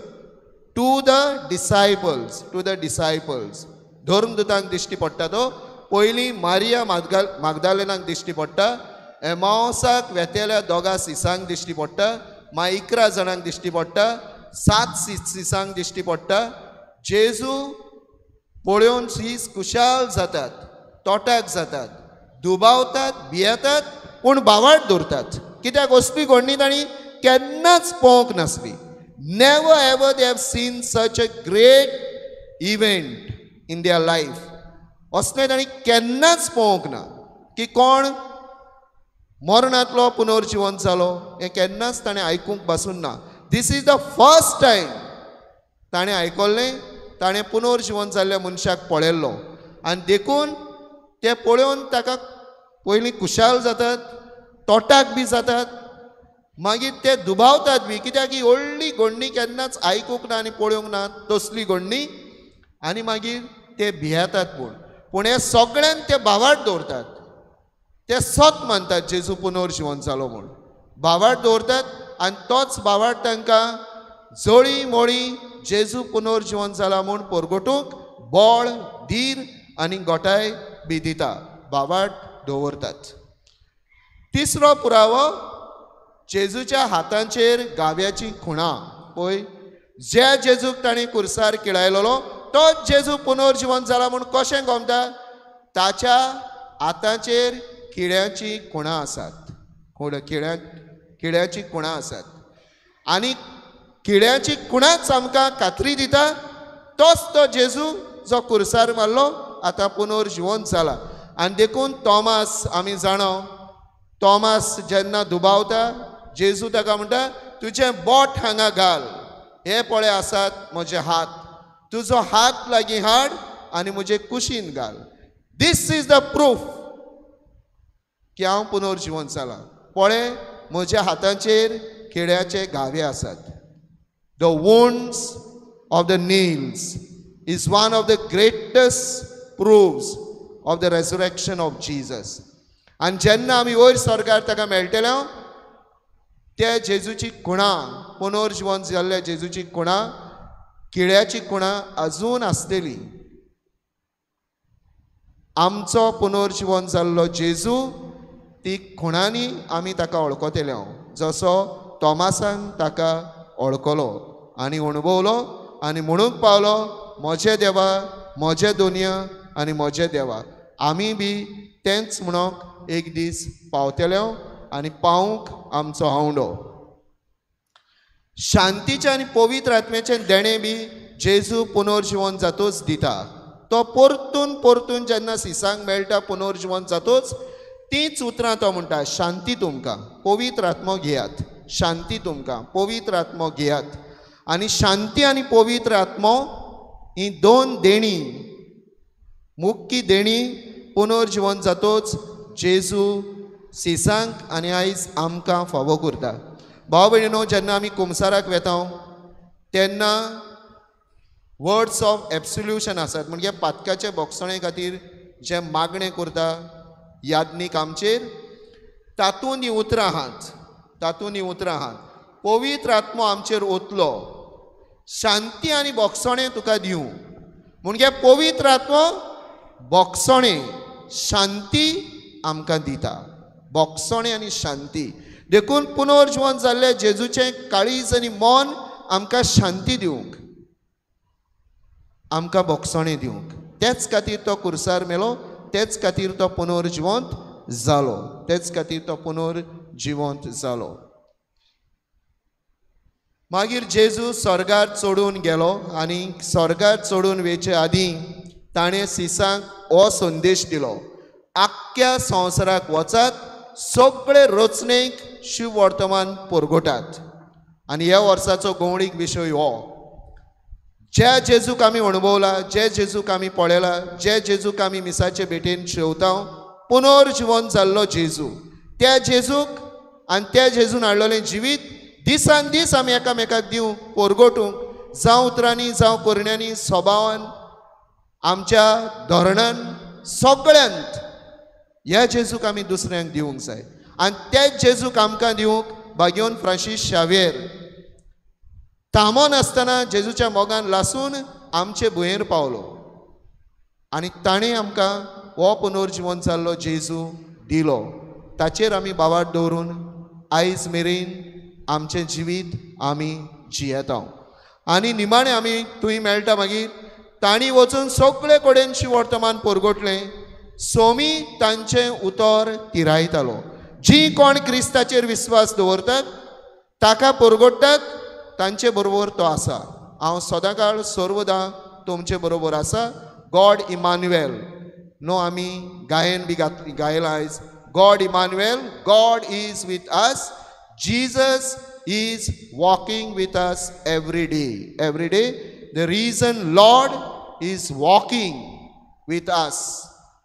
to the disciples, to the disciples. धर्मदूतांक दिश्टी पडटा तो. पयलीं मारिया मागदालेनाक दिश्टी पडटा, एमावसाक वेतेल्या दोगा सिसांक दिश्टी पडटा, मागीर 11 जाणांक दिश्टी पडटा, 7 सिसांक दिश्टी पडटा. जेजू पळोवन सीस खुशाल जातात, तोटाक जातात, दुबावतात, भियेतात, पूण भावार्थ दवरतात. कित्याक असली घडणी तांणी केन्नाच पळोवंक नासली. Never ever they have seen such a great event in their life. असलें तांणी केन्नाच पळोवंक ना की कोण मरणांतलो पुनर्जिवन जालो, हें केन्नाच ताणें आयकूंक बसून ना. This is the first time ताणें आयकल्लें, ताणें पुनर्जिवन जाल्ल्या मनशाक पळयल्लो. आनी देखून ते पळोवन ताका पयलीं खुशाल जातात, तोटाक बी जातात, मागीर ते दुबावतात बी, कित्याक ही व्हडली घडणी केन्नाच आयकूंक ना आनी पळोवंक ना तसली घडणी. आनी मागीर ते भियेतात. पूण पूण हे सगळ्यांक ते भावार्थ दवरतात, ते सत मानतात जेजू पुनर्जिवन जालो म्हूण भावार्थ दवरतात. आनी तोच भावार्थ तांकां जळी मोळी जेजू पुनर्जिवन जाला म्हूण परगटूंक बळ, धीर आनी गोटाय बी दिता, भावार्थ दवरतात. तिसरो पुरावो जेजूच्या हातांचेर गाव्याची खुणां. पळय, ज्या जेजूक ताणें कुर्सार किळायलेलो तोच जेजू पुनर्जिवन जाला म्हूण कशें गमता? ताच्या हातांचेर किळ्याची खुणां आसात, किळ्याची खुणां आसात. आनी किळ्याची खुणांच आमकां खात्री दिता तोच तो जेजू जो कुर्सार मारलो आतां पुनर्जिवन जाला. आनी देखून तॉमास आमी जाणो तॉमास जेन्ना दुबावता जेजू ताका म्हणटा तुजें बोट हांगा घाल, हे पळय आसात म्हजे हात, तुजो हात लागीं हाड आनी म्हजे कुशीन घाल. This is the proof की हांव पुनर्जिवन जालां. पळय म्हज्या हातांचेर किड्याचे घावे आसात. The wounds of the nails is one of the greatest proofs of the resurrection of Jesus. आनी जेन्ना आमी वयर स्वर्गार ताका मेळटले ते जेजूची खुणां, पुनर्जिवन जाल्ल्या जेजूची खुणां, किड्याची खुणां अजून आसतली. आमचो पुनर्जिवन जाल्लो जेजू ती खुणांनी आमी ताका वळखतले, जसो तॉमासान ताका वळखलो आनी अणभवलो आनी म्हणूंक पावलो म्हजे देवा, म्हजे दोनया आनी म्हजे देवा. आमी बी तेंच म्हणूंक एक दीस पावतले आनी पावूंक आमचो हांवडो. शांतीचें आनी पवित्र आत्म्याचें देणें बी जेजू पुनर्जिवन जातूच दिता. तो परतून परतून जेन्ना सिसांक मेळटा पुनर्जिवन जातूच तींच उतरां तो म्हणटा, शांती तुमकां, पवित्र आत्मो घेयात, शांती तुमकां, पवित्र आत्मो घेयात. आनी शांती आनी पवित्र आत्मो ही दोन देणी, मुख्य देणी पुनर्जिवन जातूच जेजू सिसांक आनी आयज आमकां फावो करता. भाव भयणीनो, जेन्ना आमी कुमसाराक वेता तेन्ना वर्ड्स ऑफ एब्सोल्युशन आसात, म्हणजे पातकाचे बोगसणे खातीर जे मागणें करता याज्ञीक आमचेर, तातूंत हीं उतरां आहात, तातूंत हीं उतरां आहात. पवित्र आत्मो आमचेर ओतलो, शांती आनी बोगसणें तुका दिवं. म्हणजे पवित्र आत्मो बोगसणें, शांती आमकां दिता, बोगसणें आनी शांती. देखून पुनर्जिवन जाल्लें जेजूचें काळीज आनी मन आमकां शांती दिवंक, आमकां बोगसणें दिवंक. तेच खातीर तो कुर्सार मेलो, तेच खातीर तो पुनर्जिवंत जालो, तेच खातीर तो पुनर्जिवंत जालो. मागीर जेजू स्वर्गार चडून गेलो आनी स्वर्गार चडून वेचे आदीं ताणें सिसांक हो संदेश दिलो, आख्ख्या संवसाराक वचात, सगळे रचणेक शिववर्तमान परगटात. आनी ह्या वर्साचो गवळीक विशय हो, ज्या जेजूक आमी अणभवला, जे जेजूक आमी पळयला, जे जेजूक आमी मिसाचे भेटेन शेवता, पुनर्जिवन जाल्लो जेजू, त्या जेजूक आनी त्या जेजून हाडलेलें जिवीत दिसान दीस आमी एकामेकाक दिवंक, परगटूंक, जावं उतरांनी, जावं करण्यांनी, स्वभावान, आमच्या धोरणान, सगळ्यांत ह्या जेजूक आमी दुसऱ्यांक दिवंक जाय. आनी त्याच जेजूक आमकां दिवंक भाग्योन फ्रांसीस शाव्येर थांबो नासतना जेजूच्या मोगान लासून आमचे भुंयेर पावलो आनी ताणें आमकां हो पुनर्जिवन जाल्लो जेजू दिलो. ताचेर आमी बावाट दवरून आयज मेरेन आमचें जिवीत आमी जियेता. आनी निमाणें आमी थंय मेळटा मागीर तांणी वचून सगळे कडेन शिवर्तमान परगटलें, सोमी तांचें उतर तिरायतालो. जी कोण क्रिस्ताचेर विस्वास दवरतात ताका परगटतात, तांचे बरोबर तो आसा. हांव सदांकाळ सर्वदां तुमचे बरोबर आसा. गॉड इमानुएल न्हू आमी गायन बी गायलां आयज, God Emmanuel, God is with us, Jesus is walking with us every day, every day. The reason Lord is walking with us,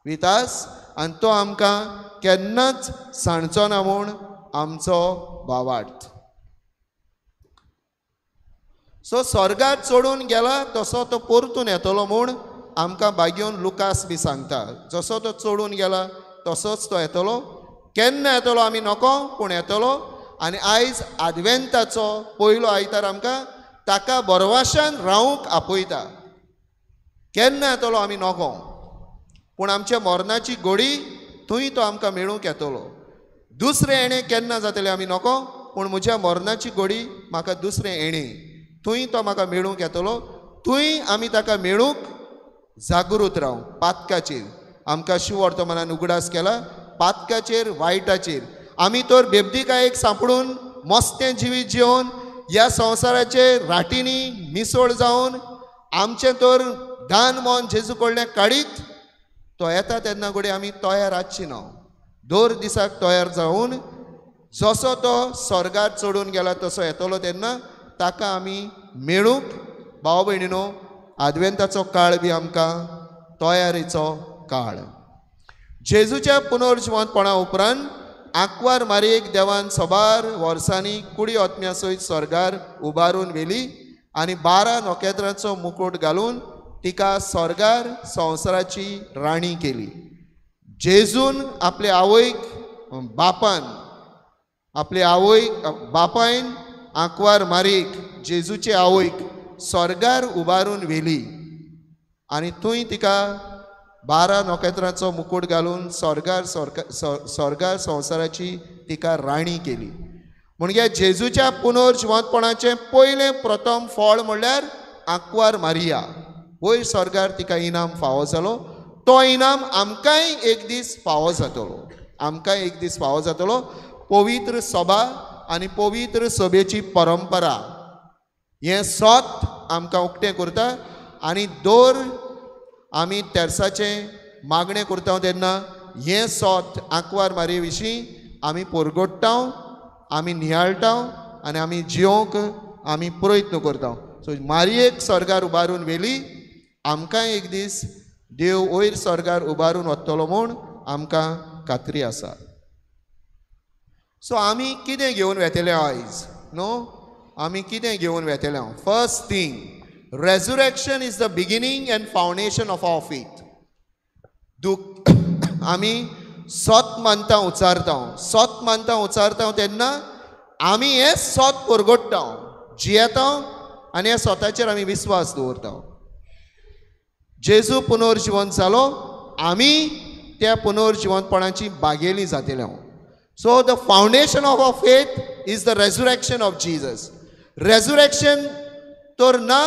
with us, आनी तो आमकां केन्नाच सांडचो ना म्हूण आमचो भावार्थ. सो स्वर्गार चडून गेला तसो तो परतून येतलो म्हूण आमकां बागयोन लुकास बी सांगता. जसो तो चडून गेला तसोच तो येतलो. केन्ना येतलो आमी नको, पूण येतलो. आनी आयज आदवेंताचो पयलो आयतार आमकां ताका बरवाशान रावंक आपयता. केन्ना येतलो आमी नको, पूण आमच्या मरणाची गोडी थंय तो आमकां मेळूंक येतलो. दुसरें येणें केन्ना जातलें आमी नको, पूण म्हज्या मरणाची गोडी म्हाका दुसरें येणें थंय तो म्हाका मेळूंक येतलो. थंय आमी ताका मेळूंक जागृत रावंक. पातकाचेर आमकां शिववर्तमानान उगडास केला, पातकाचेर, वायटाचेर आमी तर बेबदीकायेक सांपडून मस्तें जिवीत जिवन ह्या संवसाराचे राटींनी मिसळ जावन आमचें तर दान मन जेजू कडल्यान काडीत तो येता तेन्ना घडये आमी तयार आसची ना. दर दिसाक तयार जावन जसो तो स्वर्गार चडून गेला तसो येतलो तेन्ना ताका आमी मेळूंक. भाव भयणीनो, आदवेंताचो काळ बी आमकां तयारेचो काळ. जेजूच्या पुनर्जिवंतपणा उपरांत आंकवार मारयेक देवान सबार वर्सांनी कुडी आत्म्या सयत स्वर्गार उबारून व्हेली आनी 12 नखेत्रांचो मुकुट घालून तिका स्वर्गार संवसाराची राणी केली. जेजून आपले आवयक बापान आपले आवयक बापायन आंकवार मारयेक जेजूचे आवयक स्वर्गार उबारून व्हेली आनी थंय तिका 12 नखेत्रांचो मुकुट घालून स्वर्गार स्वर्गार संवसाराची तिका राणी केली. म्हणजे जेजूच्या पुनर्जिवंतपणाचें पयलें प्रथम फळ म्हणल्यार आंकवार मारिया. वयर स्वर्गार तिका इनाम फावो जालो. तो इनाम आमकांय एक दीस फावो जातलो, आमकांय एक दीस फावो जातलो. पवित्र सभा आनी पवित्र सभेची परंपरा हें सत आमकां उक्तें करता. आनी दर आमी तेर्साचें मागणें करता तेन्ना हें सत आंकवार मारये विशीं आमी परगट्टा, आमी नियाळटा आनी आमी जियोंक आमी प्रयत्न करता. सो मारयेक स्वर्गार उबारून व्हेली, आमकांय एक दीस देव वयर स्वर्गार उबारून वतलो म्हूण आमकां खात्री आसा. सो आमी कितें घेवन वेतले आयज? न्हू, आमी कितें घेवन वेतले? First thing, resurrection is the beginning and foundation of our faith. आमी सत मानता उचारता, सत मानता उचारता तेन्ना आमी हें सत परगट्टा, जियेता आनी ह्या स्वताचेर आमी विस्वास दवरता. जेजू पुनर्जिवंत जालो, आमी त्या पुनर्जिवंतपणाची बागेली जातले. So the foundation of our faith is the resurrection of Jesus. Resurrection तर ना,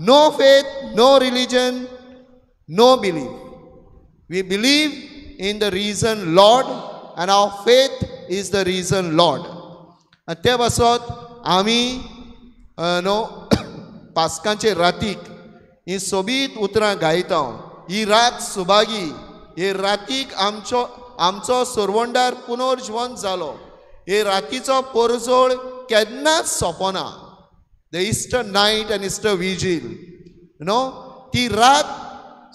no faith, no religion, no belief. We believe in the risen Lord and our faith is the risen Lord. आनी ते पासत आमी न्हू पास्कांचे रातीक ही सोबीत उतरां गायता. ही रात सुभागी, हे रातीक आमचो आमचो सरवंडार पुनर्जिवंत जालो. हे रातीचो परजोळ केन्नाच सोंपना. The Easter night and Easter vigil न्हू, ती रात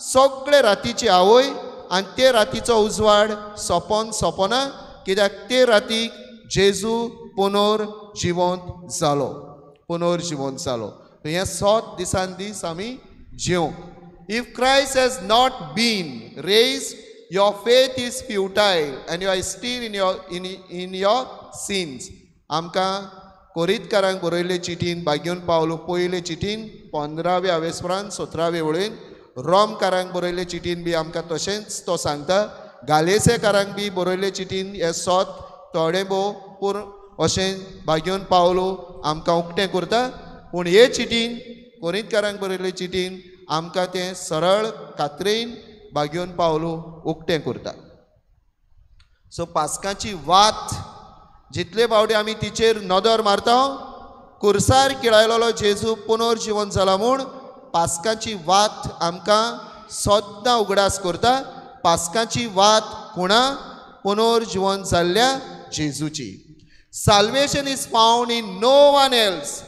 सगळे रातीची आवय आनी ते रातीचो उजवाड सोंपोन सोंपना, कित्याक ते रातीक जेजू पुनर्जिवंत जालो, पुनर्जिवंत जालो. हें सत दिसान दीस आमी जिवंक. If Christ has not been raised, your faith is futile and you are still in your sins. आमकां कोरितकारांक बरयल्ले चिटीन बागेवन पावलो पयले चिटीन 15व्या आवेसपरान 17वे वळीन, रोमकारांक बरयल्ले चिटीन बी आमकां तशेंच तो सांगता. गालेसेकारांक बी बरयल्ले चिटीन हें सत थोडें भोव पूण अशें बागेवन पावलो आमकां उक्तें करता. पूण हे चिटीन कोरितकारांक बरयल्ले चिटीन आमकां तें सरळ कात्रेन बागेवन पावलो उक्तें करता. सो पास्काची वात जितले फावटी आमी तिचेर नदर मारता, कुर्सार किळायलेलो जेजू पुनर्जिवंत जाला म्हूण पास्काची वात आमकां सद्दां उगडास करता. पास्काची वात कोणा? पुनर्जिवंत जाल्ल्या जेजूची. Salvation is found in no one else,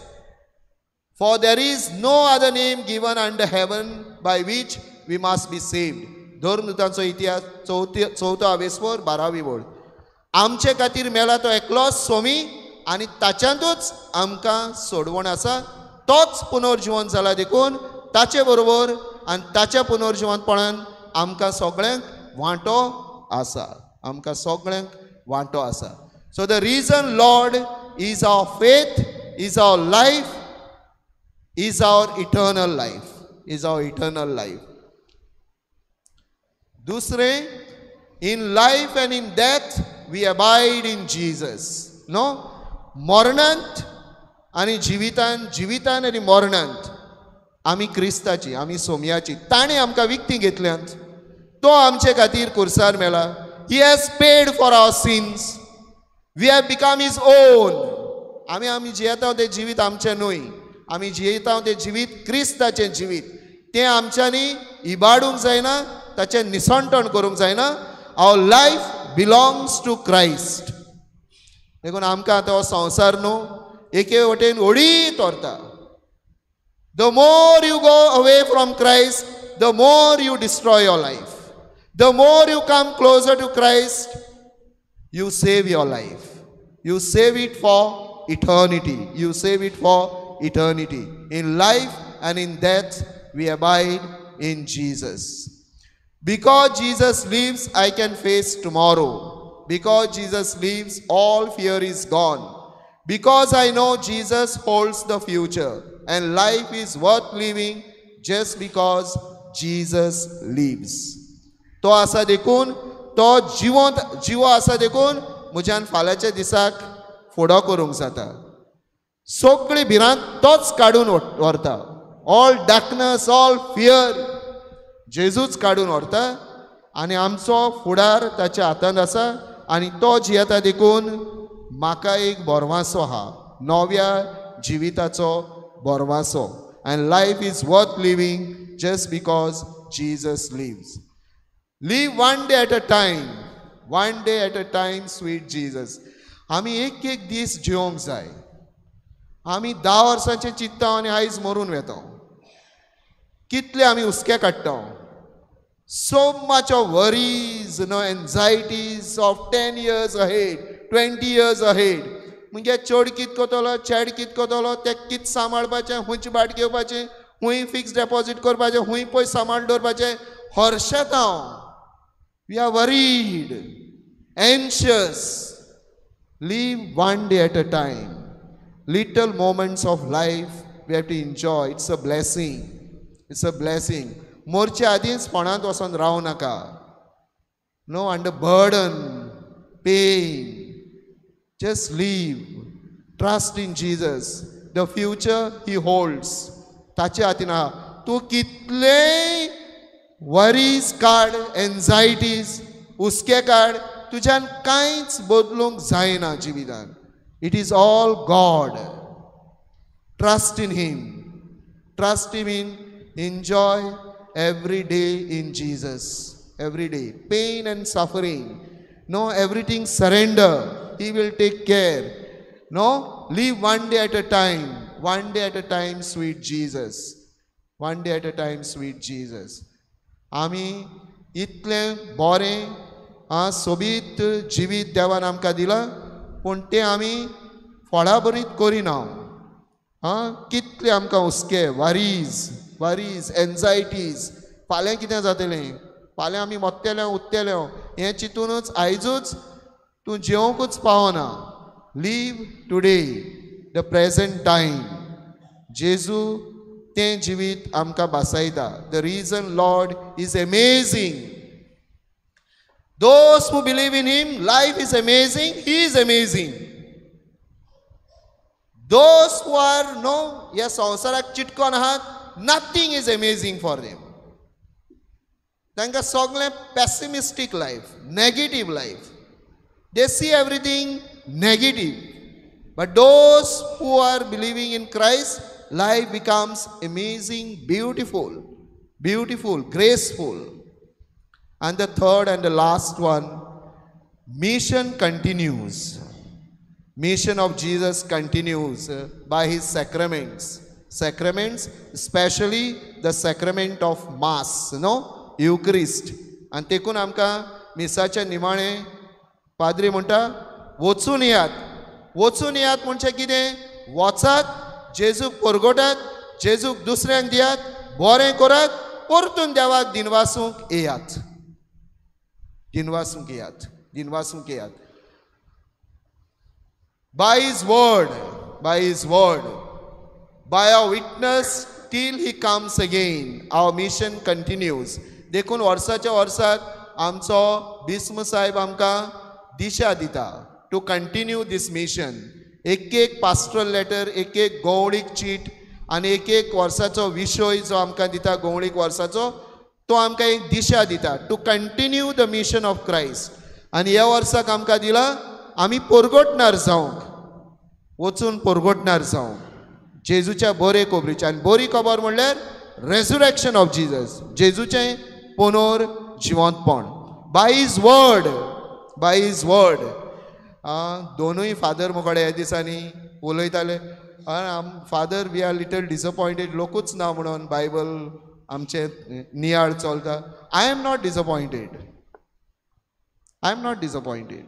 for there is no other name given under heaven by which we must be saved. धर्मदूतांचो इतिहास 4थो आवेस्वर 12वी वळ. आमचे खातीर मेला तो एकलोच सोमी आनी ताच्यांतूच आमकां सोडवण आसा. तोच पुनर्जिवंत जाला देखून ताचे बरोबर आनी ताच्या पुनर्जिवंतपणान आमकां सगळ्यांक वांटो आसा, आमकां सगळ्यांक वांटो आसा. So the risen Lord is our faith, is our life, is our eternal life, is our eternal life. दुसरें, in life and in death we abide in Jesus. न्हू, मरणांत आनी जिवितान, जिवितान आनी मरणांत आमी क्रिस्ताची, आमी सोमयाची. ताणें आमकां विकती घेतल्यांत, तो आमचे खातीर कुर्सार मेला. He has paid for our sins, we have become his own. आमी आमी जियेता तें जिवीत आमचें न्हय, आमी जियेता तें जिवीत क्रिस्ताचें जिवीत. तें आमच्यांनी इबाडूंक जायना, ताचें निसणटण करूंक जायना. Our life belongs to Christ. देखून आमकां आतां हो संवसार न्हू एके वटेन ओडीत व्हरता. The more you go away from Christ, the more you destroy your life. The more you come closer to Christ, you save your life. You save it for eternity. You save it for eternity. In life and in death, we abide in Jesus. Because Jesus lives, I can face tomorrow. Because Jesus lives, all fear is gone. Because I know Jesus holds the future, and life is worth living just because Jesus lives. तो आसा देखून, तो जिवंत जिवो आसा देखून म्हज्यान फाल्यांच्या दिसाक फुडो करूंक जाता. सगळी भिरांत तोच काडून व्हरता. ऑल डार्कनस, ऑल फियर जेजूच काडून व्हरता आनी आमचो फुडार ताच्या हातांत आसा आनी तो जियेता देखून म्हाका एक भरवासो आहा, नव्या जिविताचो भरवासो. And life is worth living just because Jesus lives. Live one day at a time, one day at a time, sweet Jesus. आमी एक एक दीस जिवंक जाय. आमी 10 वर्सांचें चिंतता आनी आयज मरून वेता. कितले आमी हुस्के काडटा. So much of worries, you know, anxieties of 10 years ahead, 20 years ahead. म्हणजे चड कित करतलो, चेड कित करतलो, तें कित सांबाळपाचें, खंयची बाट घेवपाचें, खूंय फिक्स डेपॉजीट करपाचें, खूंय पयस सांबाळ दवरपाचें, हर्शेता हांव. We are worried, anxious. Live one day at a time. Little moments of life we have to enjoy. It's a blessing. It's a blessing. मोरचे आदींच फोणांत वचोन रावं नाका. No under burden, pain. Just live. Trust in Jesus. The future he holds. ताचे हातीन आहा. तूं कितलेय worries काड, एन्झायटीज, हुस्के काड, तुज्यान कांयच बदलूंक जायना जिवितान. It is all God. Trust in him. Trust him in enjoy every day in Jesus. Every day. Pain and suffering. No, everything surrender. He will take care. No, live one day at a time. One day at a time, sweet Jesus. One day at a time, sweet Jesus. आमी इतलें बरें सोबीत जिवीत देवान आमकां दिलां, पूण तें आमी फळाभरीत करिना. आं, कितले आमकां हुस्के, वरीज, वरीज, एन्झायटीज, फाल्यां कितें जातलें, फाल्यां आमी मोत्तेले उत्तेले, हें चिंतूनच आयजूच तूं जेवंकूच पावना. Live today, the present time. जेजू तें जिवीत आमकां भासायता. The risen Lord is amazing. Those who believe in him, life is amazing, he is amazing. Those who are no, ह्या संवसाराक चिटकोन आहात, nothing is amazing for them. तांकां सगळें pessimistic life, negative life. They see everything negative. But those who are believing in Christ, life becomes amazing, beautiful, beautiful, graceful. And the third and the last one, mission continues. Mission of Jesus continues by his sacraments. Sacraments, especially the sacrament of Mass, no? Eucharist. आनी देखून आमकां मिसाच्या निमाणें पाद्री म्हणटा, वचून येयात. वचून येयात म्हणजे कितें? वचात, जेजूक परगटात, जेजूक दुसऱ्यांक दियात, बरें करात, परतून देवाक दिनवासूंक येयात. दिनवासूंक येयात, दिनवासूंक येयात. By his word, by his word, by our witness till he comes again, our mission continues. देखून वर्साच्या वर्साक आमचो भीष्म साहेब आमकां दिशा दिता टू कंटिन्यू दीस मिशन. एक एक पास्ट्रल लेटर, एक एक गौळीक चीट आनी एक एक वर्साचो विशय जो आमकां दिता गौळीक वर्साचो, तो आमकां एक दिशा दिता to continue the mission of Christ. आनी ह्या वर्साक आमकां दिला आमी परगटणार जावंक, वचून परगटणार जावंक जेजूच्या बरे खबरीचे. आनी बरी खबर म्हणल्यार रेजुरेक्शन ऑफ जिजस, जेजूचें पुनर जिवंतपण. By his word, By his word. दोनूय फादर मुखार ह्या दिसांनी उलयताले, father we are little disappointed, लोकूच ना म्हणून बायबल आमचें नियाळ चलता. I am not disappointed, I am not disappointed.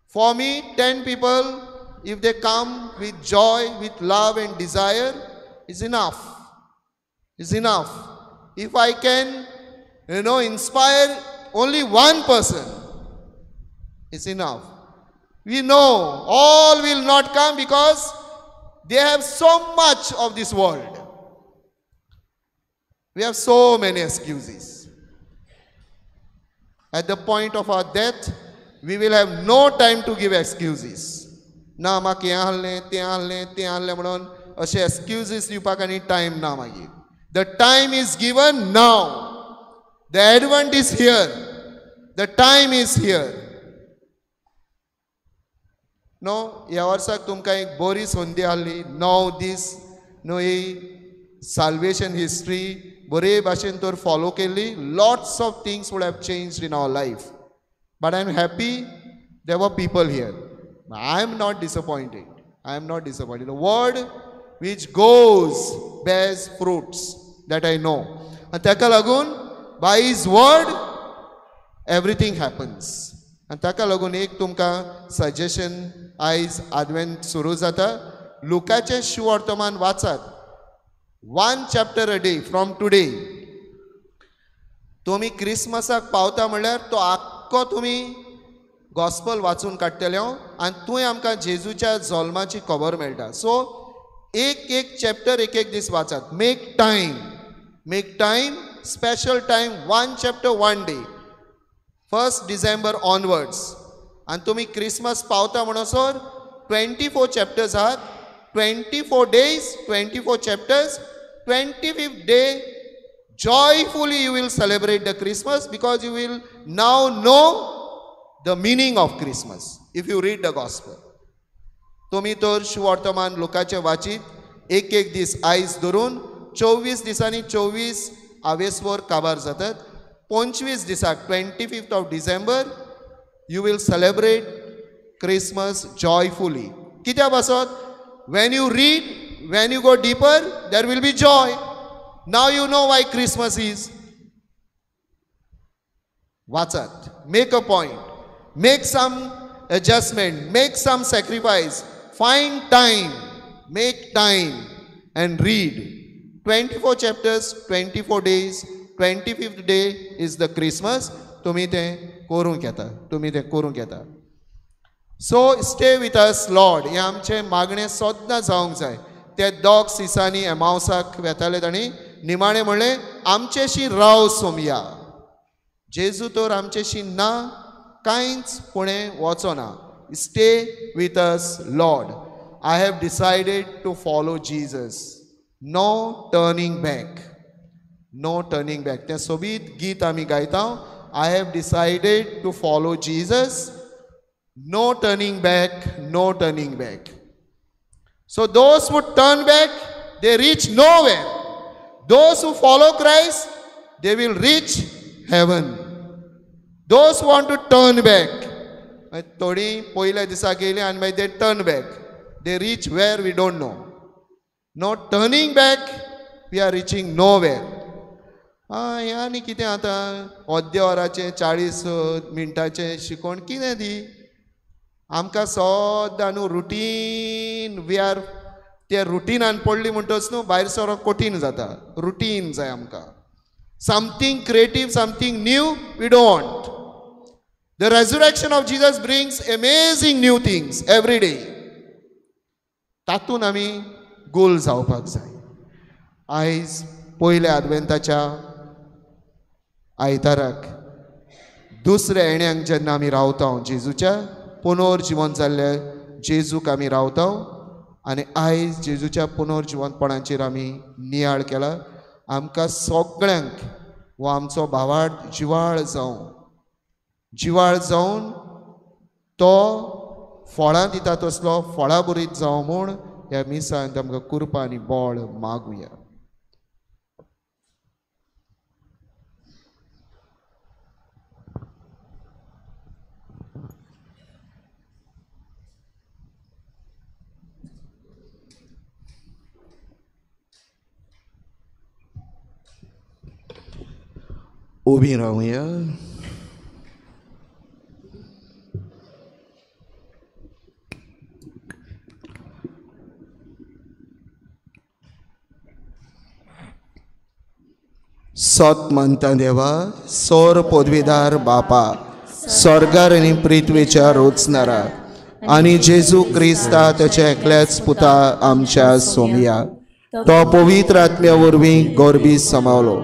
For me 10 people if they come with joy, with love and desire, is enough, is enough. If I can, you know, inspire only one person, it's enough. We know all will not come because they have so much of this world. We have so many excuses. At the point of our death, we will have no time to give excuses. ना म्हाका हें आहलें, तें आहलें, तें आहलें म्हणून अशे एक्सक्युजीस दिवपाक आनी टायम ना मागीर. The time is given now. The advent is here. The time is here. न्हू ह्या वर्साक तुमकां एक बरी संदी आहली, 9 दीस न्हू ही साल्वेशन हिस्ट्री बरे भाशेन तर फॉलो केल्ली. Lots of things would have changed in our life. But I am happy there were people here. I am not disappointed. I am not disappointed. The word which goes bears fruits, that I know. आनी ताका लागून by his word everything happens. आनी ताका लागून एक तुमकां suggestion, आयज आदवेंत सुरू जाता, लुकाचें शुवर्तमान वाचात, 1 chapter a day from today. तुमी क्रिसमसाक पावता म्हणल्यार तो आख्खो तुमी गॉस्पल वाचून काडटले आनी थंय आमकां जेजूच्या जल्माची खबर मेळटा. सो एक एक चॅप्टर एक एक दीस वाचात. Make time, make time, special time, 1 chapter 1 day, 1 December onwards. आनी तुमी क्रिसमस पावता म्हणसर 24 चॅप्टर्स आहात, 24 days, 24 chapters. 25th day joyfully you will celebrate the Christmas because you will now know the meaning of Christmas if you read the gospel. तुमी तर शुवर्तमान लोकांचे वाचीत एक एक दीस आयज धरून 24 दिसांनी 24 आवेसवर काबार जातात. 25 दिसाक 25th of December you will celebrate Christmas joyfully. कित्या पासत? When you read, when you go deeper, there will be joy. Now you know why Christmas is. वाचात, make a point, make some adjustment, make some sacrifice, find time, make time and read. 24 chapters, 24 days, 25th day is the Christmas. तुम्ही ते करूंक येता, तुम्ही ते करूंक येता. So stay with us Lord, हें आमचें मागणें सदां जावंक जाय. ते दोग सिसांनी एमावसाक वेताले, तांणी निमाणें म्हणलें आमचेशी राव सोमया. जेजू तर आमचेशी ना, कांयच फुडें वचना. Stay with us Lord. I have decided to follow Jesus. No turning back, no turning back. तें सोबीत गीत आमी गायता, I have decided to follow Jesus, no turning back, no turning back. So those who turn back, they reach nowhere. Those who follow Christ, they will reach heaven. Those who want to turn back, थोडी पयल्या दिसा गेली आनी मागीर they turn back, they reach where we don't know. No turning back, we are reaching nowhere. हें आनी कितें आतां अर्द्या वराचें 40 मिनटाचें शिकोवण कितें ती आमकां सद्दां न्हू रुटीन, we are ते रुटिनान पडली म्हणटच न्हू भायर सरप कठीण जाता. रुटीन जाय आमकां, something creative, something new we don't. The resurrection of Jesus brings amazing new things every day. तातूंत आमी गोल जावपाक जाय. आयज पयल्या आदवेंताच्या आयताराक दुसऱ्या येण्याक जेन्ना आमी रावता, जेजूच्या पुनर्जिवन जाल्ल्या जेजूक आमी रावता आनी आयज जेजूच्या पुनर्जिवनपणाचेर आमी नियाळ केला. आमकां सगळ्यांक हो आमचो भावार्थ जिवाळ जावं, जिवाळ जावन तो फळां दिता तसलो फळां बरीत जावं म्हूण ह्या मिसांत आमकां कृपा आनी बळ मागुया. उबी रावया. सत मानता देवा, सोर पदवीदार बापा, स्वर्गार आनी पृथ्वीच्या रोचणारा आनी जेजू क्रिस्ता ताच्या एकल्याच पुता आमच्या सोमया, तो पवित्र आत्म्या वरवीं गोरबी समावलो,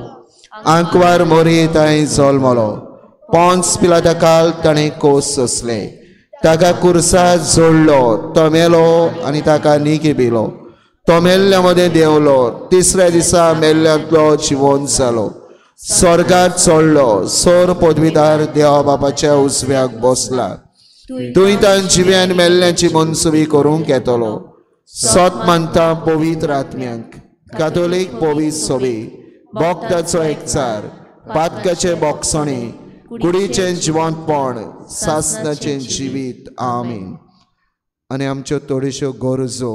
आंकवार मोरी ताणें जल्मलो, पोन्स पिलाता काल ताणें कोस सोंसले, ताका कुर्सा जोडलो, तो मेलो आनी ताका निकी बिलो, तो मेल्ल्या मदें देंवलो, तिसऱ्या दिसा मेल्ल्यांतलो जिवन जालो, स्वर्गार चडलो, सोर पदवीदार देवा बापाच्या उजव्याक बसला, तुंय तान जिव्यान मेल्ल्यांची मनसुबी करूंक येतलो. सत मानता पवित्र आत्म्यांक, कातोलीक पवित्र सोबी, भक्ताचो एकचार, पातकाचे बोगसणे, कुडीचें जिवंतपण, सासनाचें जिवीत. आमीन. आनी आमच्यो थोड्योश्यो गरजो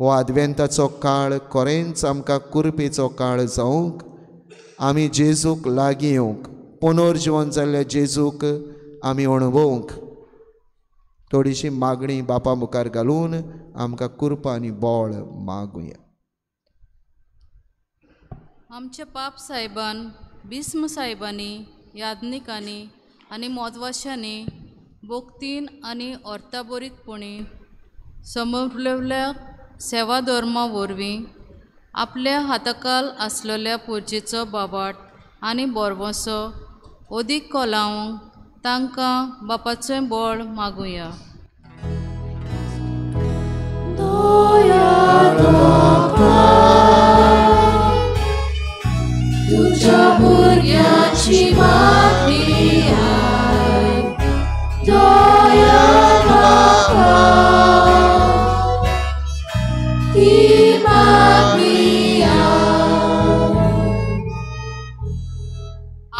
हो आदवेंताचो काळ खरेंच आमकां कुरपेचो काळ जावंक, आमी जेजूक लागीं येवंक, पुनर्जिवन जाल्ल्या जेजूक आमी अणभवंक थोडीशी मागणी बापा मुखार घालून आमकां कुरपा आनी बळ मागुया. आमच्या पाप साहेबान, भीस्म साहेबांनी, याज्ञिकांनी आनी मोदवाशांनी भोक्तीन आनी अर्थाबरीतपणी समजलेल्या सेवा धर्मा वरवीं आपल्या हाताकाल आसलेल्या पुर्जेचो बाबाट आनी बोरवसो अदीक कोलावंक तांकां बापाचें बळ मागुया. तुझ्या भुरग्याची मागणी आयक, दयाळ बापा, ती मागणी आयक.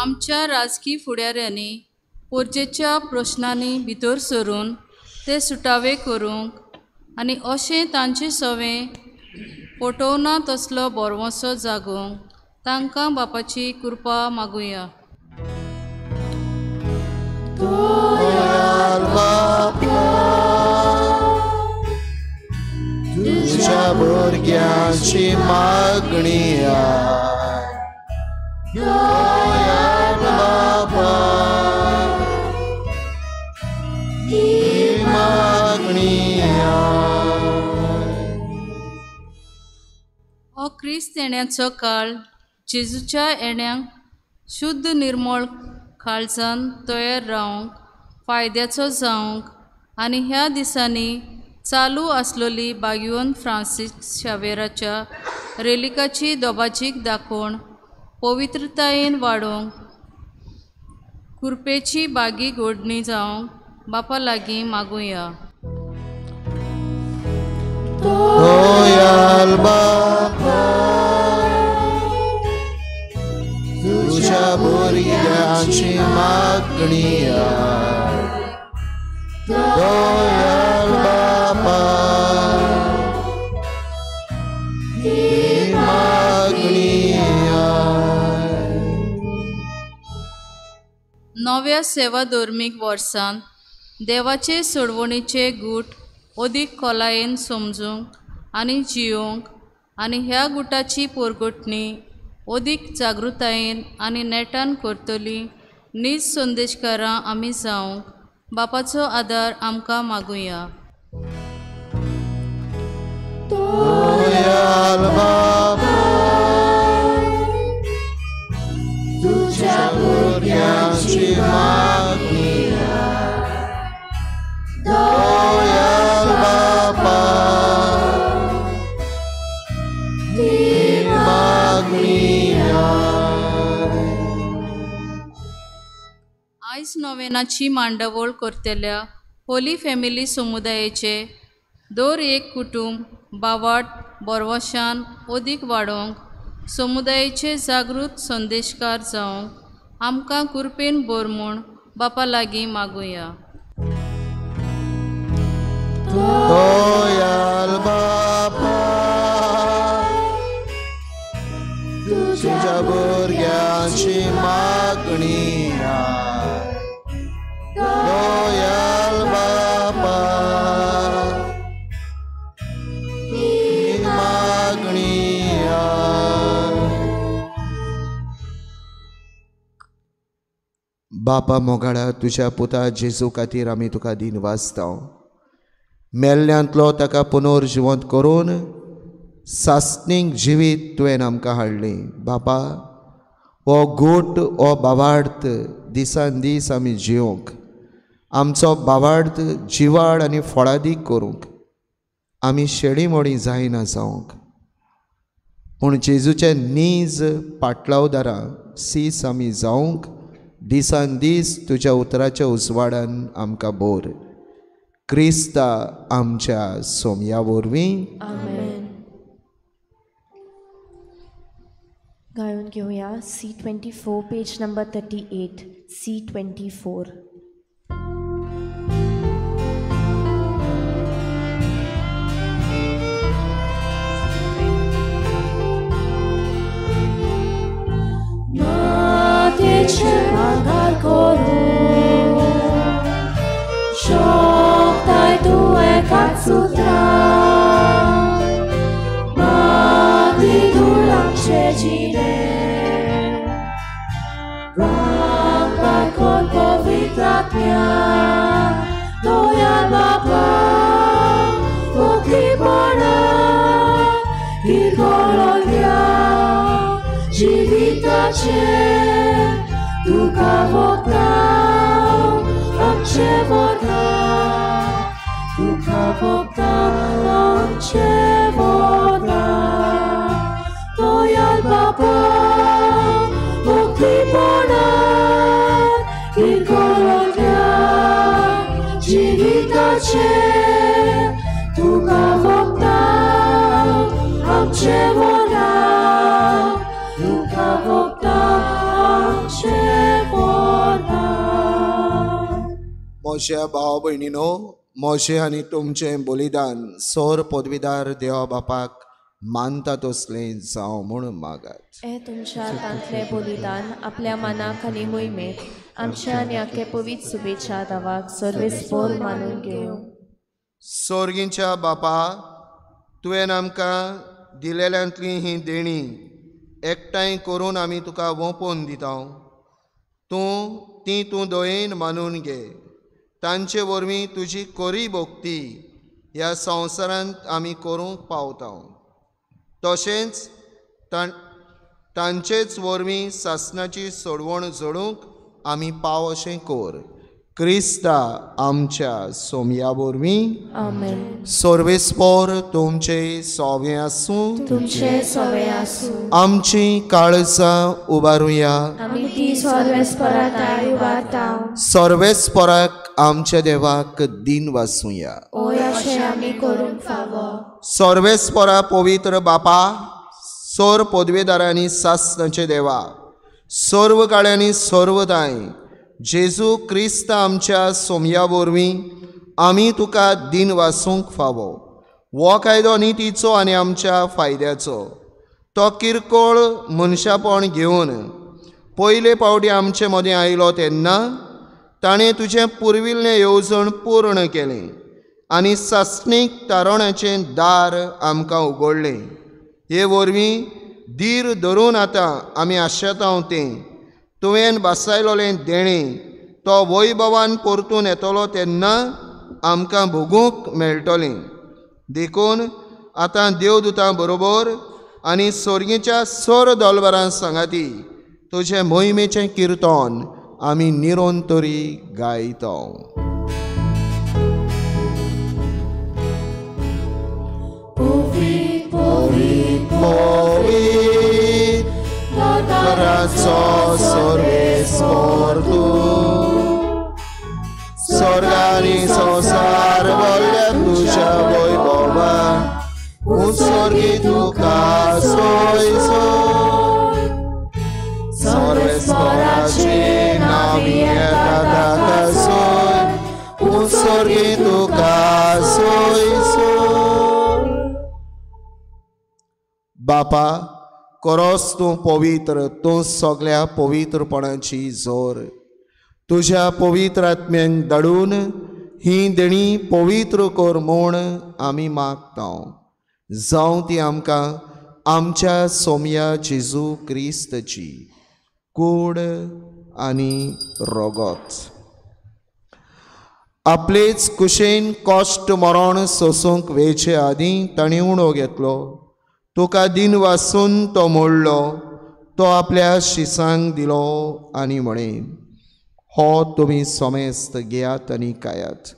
आमच्या राजकी फुडाऱ्यांनी पोरजेच्या प्रश्नांनी भितर सरून ते सुटावे करूंक आनी अशें तांचे सवें पटोवना तसलो बोरवसो जागोवंक तांकां बापाची कृपा मागुया. तुझ्या भुरग्यांची मागणी आयक, दयाळ बापा, ती मागणी आयक. हो क्रिस्त येण्याचो काळ जेजूच्या येण्याक शुद्ध निर्मळ काळजान तयार रावंक फायद्याचो जावंक आनी ह्या दिसांनी चालू आसलेली बागयोन फ्रांसीस शावेराच्या रेलिकाची दोबाजीक दाखोवन पवित्रतायेन वाडोवंक कुरपेची बागी गोडणी जावंक बापा लागीं मागुया. दयाळ बापा, तुझ्या भुरग्यांची मागणी आयक, दयाळ बापा, ती मागणी आयक. नव्या सेवा धर्मीक वर्सान देवाचे सोडवणीचे गूट अदीक खोलायेन समजूंक आनी जियोवंक आनी ह्या गुटाची पोरगोटणी अदीक जागृतायेन आनी नेटान करतली नीज संदेशकारां आमी जावंक बापाचो आदार आमकां मागुया. दयाळ बापा, तुझ्या भुरग्यांची मागणी आयक, दयाळ बापा, ती मागणी आयक. आयज नोवेनाची मांडावळ करतल्या होली फॅमिली समुदायाचे दर एक कुटूंब बावाट बोरवशान अदीक वाडोवंक समुदायाचे जागृत संदेशकार जावंक आमकां कुरपेन भर म्हूण बापा लागीं मागुया. दयाळ बापा, तुझ्या भुरग्यांची बापा मोगाळा, तुज्या पुता जेजू खातीर आमी तुका दिन वाचता. मेल्ल्यांतलो ताका पुनर्जिवंत करून सासणीक जिवीत तुवें आमकां हाडलें. बापा, हो गोट, हो बावार्थ दिसान दीस आमी जिवंक, आमचो बावार्थ जिवाळ आनी फळादीक करूंक, आमी शेडी मोडी जायना जावंक, पूण जेजूचे नीज पाटलावदारां सीस आमी जावंक दिसान दीस तुज्या उतराच्या उजवाडान आमकां बोर. क्रिस्ता आमच्या सोमया वरवीं. आमेन. गायून घेवया C24 page number 38. C24. मातेचे भांगर करूं शकताय तूं एकाच सुत्रान, माती धुळांचे जिणे भांगर कर पवित्र आत्म्या, दयाळ बापा मुक्तीपणा किरकोळल्या जिविताचे तुका भोगता आमचे वरना, तुका भोगता आमचे वरना. दयाळ बापा मुक्तीपणा किरकोळल्या जिविताचे तुका भोगता आमचे वरना, तुका भोगता आमचे वरना. म्हज्या भाव भयणीनो, म्हजें आनी तुमचें बलिदान सोर पदवीदार देवा बापाक मानता तसलें जावं म्हूण मागात. हे तुमच्या हातांतलें बलिदान आपल्या मनाक आनी मोहिमेक आमच्या आनी आख्खे पवित्र सुबेच्या दावाक सर्वेस्पोर मानून घेवं. सोर्गींच्या बापा, तुवें आमकां दिलेल्यांतलीं हीं देणीं एकठांय करून आमी तुका वोंपोवन दिता. तूं ती तूं दयेन मानून घे. तांचे वरवीं तुजी कोरी भोक्ती ह्या संवसारांत आमी करूंक पावता. तशेंच तांचेच वरवीं सासणाची सोडवण जोडूंक आमी पाव अशें कर. क्रिस्ता आमच्या सोमया वरवीं. आमेन. सर्वेस्पोर तुमचे सोवे आसूं. तुमचे सोवे आसूं. आमची काळजां उबारुया. आमी ती सर्वेस्पोरा दाय उबारता. सर्वेस्पोराक आमच्या देवाक दिन वासुया. ओय अशें आमी करूंक फावो. सर्वेस्पोरा पवित्र बापा, सोर पदवेदारांनी सासणाचे देवा, सर्व काळ्यांनी सर्वदाय जेजू क्रिस्त आमच्या सोमया वरवीं आमी तुका दिन वासूंक फावो. हो कायदो नितीचो आनी आमच्या फायद्याचो. तो किरकोळ मनशापण घेवन पयले पावटी आमचे मदें आयलो तेन्ना ताणें तुजें पुर्विल्लें येवजण पूर्ण केलें आनी सासणीक तारणाचें दार आमकां उगडलें. हे वरवीं धीर धरून आतां आमी आशेतांव तें तुवें बासायलोलें देणें तो वैभवान परतून येतलो तेन्ना आमकां भोगूंक मेळटलें. देखून आतां देवदूतां बरोबर आनी सोर्गीच्या सोर दोलबरां सांगाती तुजें मोहिमेचें किर्तन आमी निरंतरी गायता. पवित्र पवित्र पवित्र कराचो सर्वेस्पोर तूं, स्वर्गानी संवसार भरल्या तुज्या वैभवान, उत्सर्गी तुका सोय सोय. सर्वेस्पोराचे नांवी येता ताका सोय, उत्सर्गी तुका सोय सोय. बापा, करोस तूं पवित्र, तूं सगळ्या पवित्रपणाची जोर. तुज्या पवित्र आत्म्यांक धाडून ही देणी पवित्र कर म्हूण आमी मागता. जावं ती आमकां आमच्या सोमया जेजू क्रिस्तची कूड आनी रगत. आपलेच कुशेन कश्ट मरण सोसूंक वेचे आदीं ताणें उणो घेतलो. तुका दिन वासून तो मोडलो, तो आपल्या शिसांक दिलो आनी म्हळें, हो तुमी समेस्त घेयात आनी खायात,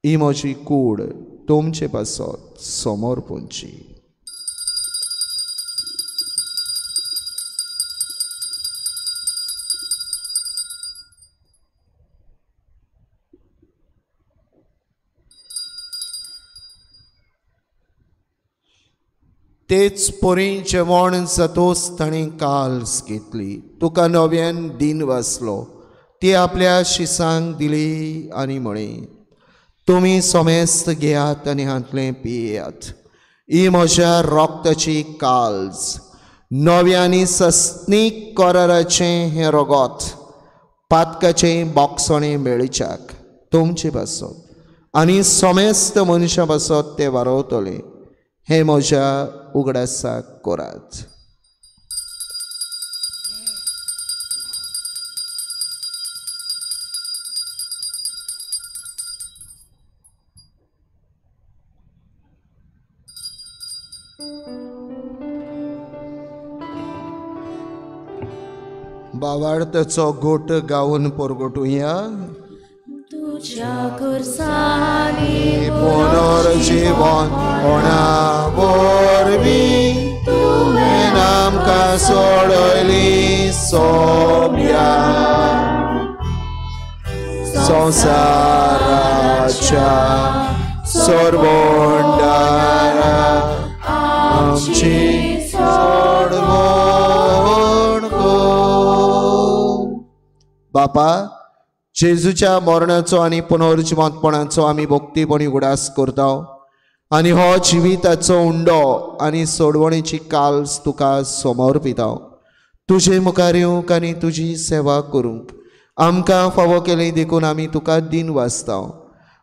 ही म्हजी कूड तुमचे पासत समर्पणची. तेच परी जेवण जातोच ताणें काल्स घेतली, तुका नव्यान दिन वाचलो, ती आपल्या शिसांक दिली आनी म्हळें, तुमी समेस्त घेयात आनी हांतलें पियात, ही म्हज्या रक्ताची काल्स, नव्या आनी सस्नीक कराराचें हें रगत, पातकाचें बोगसणें मेळच्याक तुमचे पासत आनी समेस्त मनशां पासत तें वारवतलें, हें म्हज्या उगडासाक करात. बावार्थाचो गोट गावन परगटुया. तुज्या खुर्सांनी पुनर्जीवन कोणा वरवीं तुवें आमकां सोडयली सोम्या संवसाराच्या सर्वोंडारा आमची सोडवण कर. बापा, जेजूच्या मरणाचो आनी पुनर्जिवंतपणाचो आमी भक्तीपणी उगडास करता आनी हो जिविताचो उंडो आनी सोडवणेची काल्स तुका समर्पिता. तुजे मुखार येवंक आनी तुजी सेवा करूंक आमकां फावो केली देखून आमी तुका दिन वाचता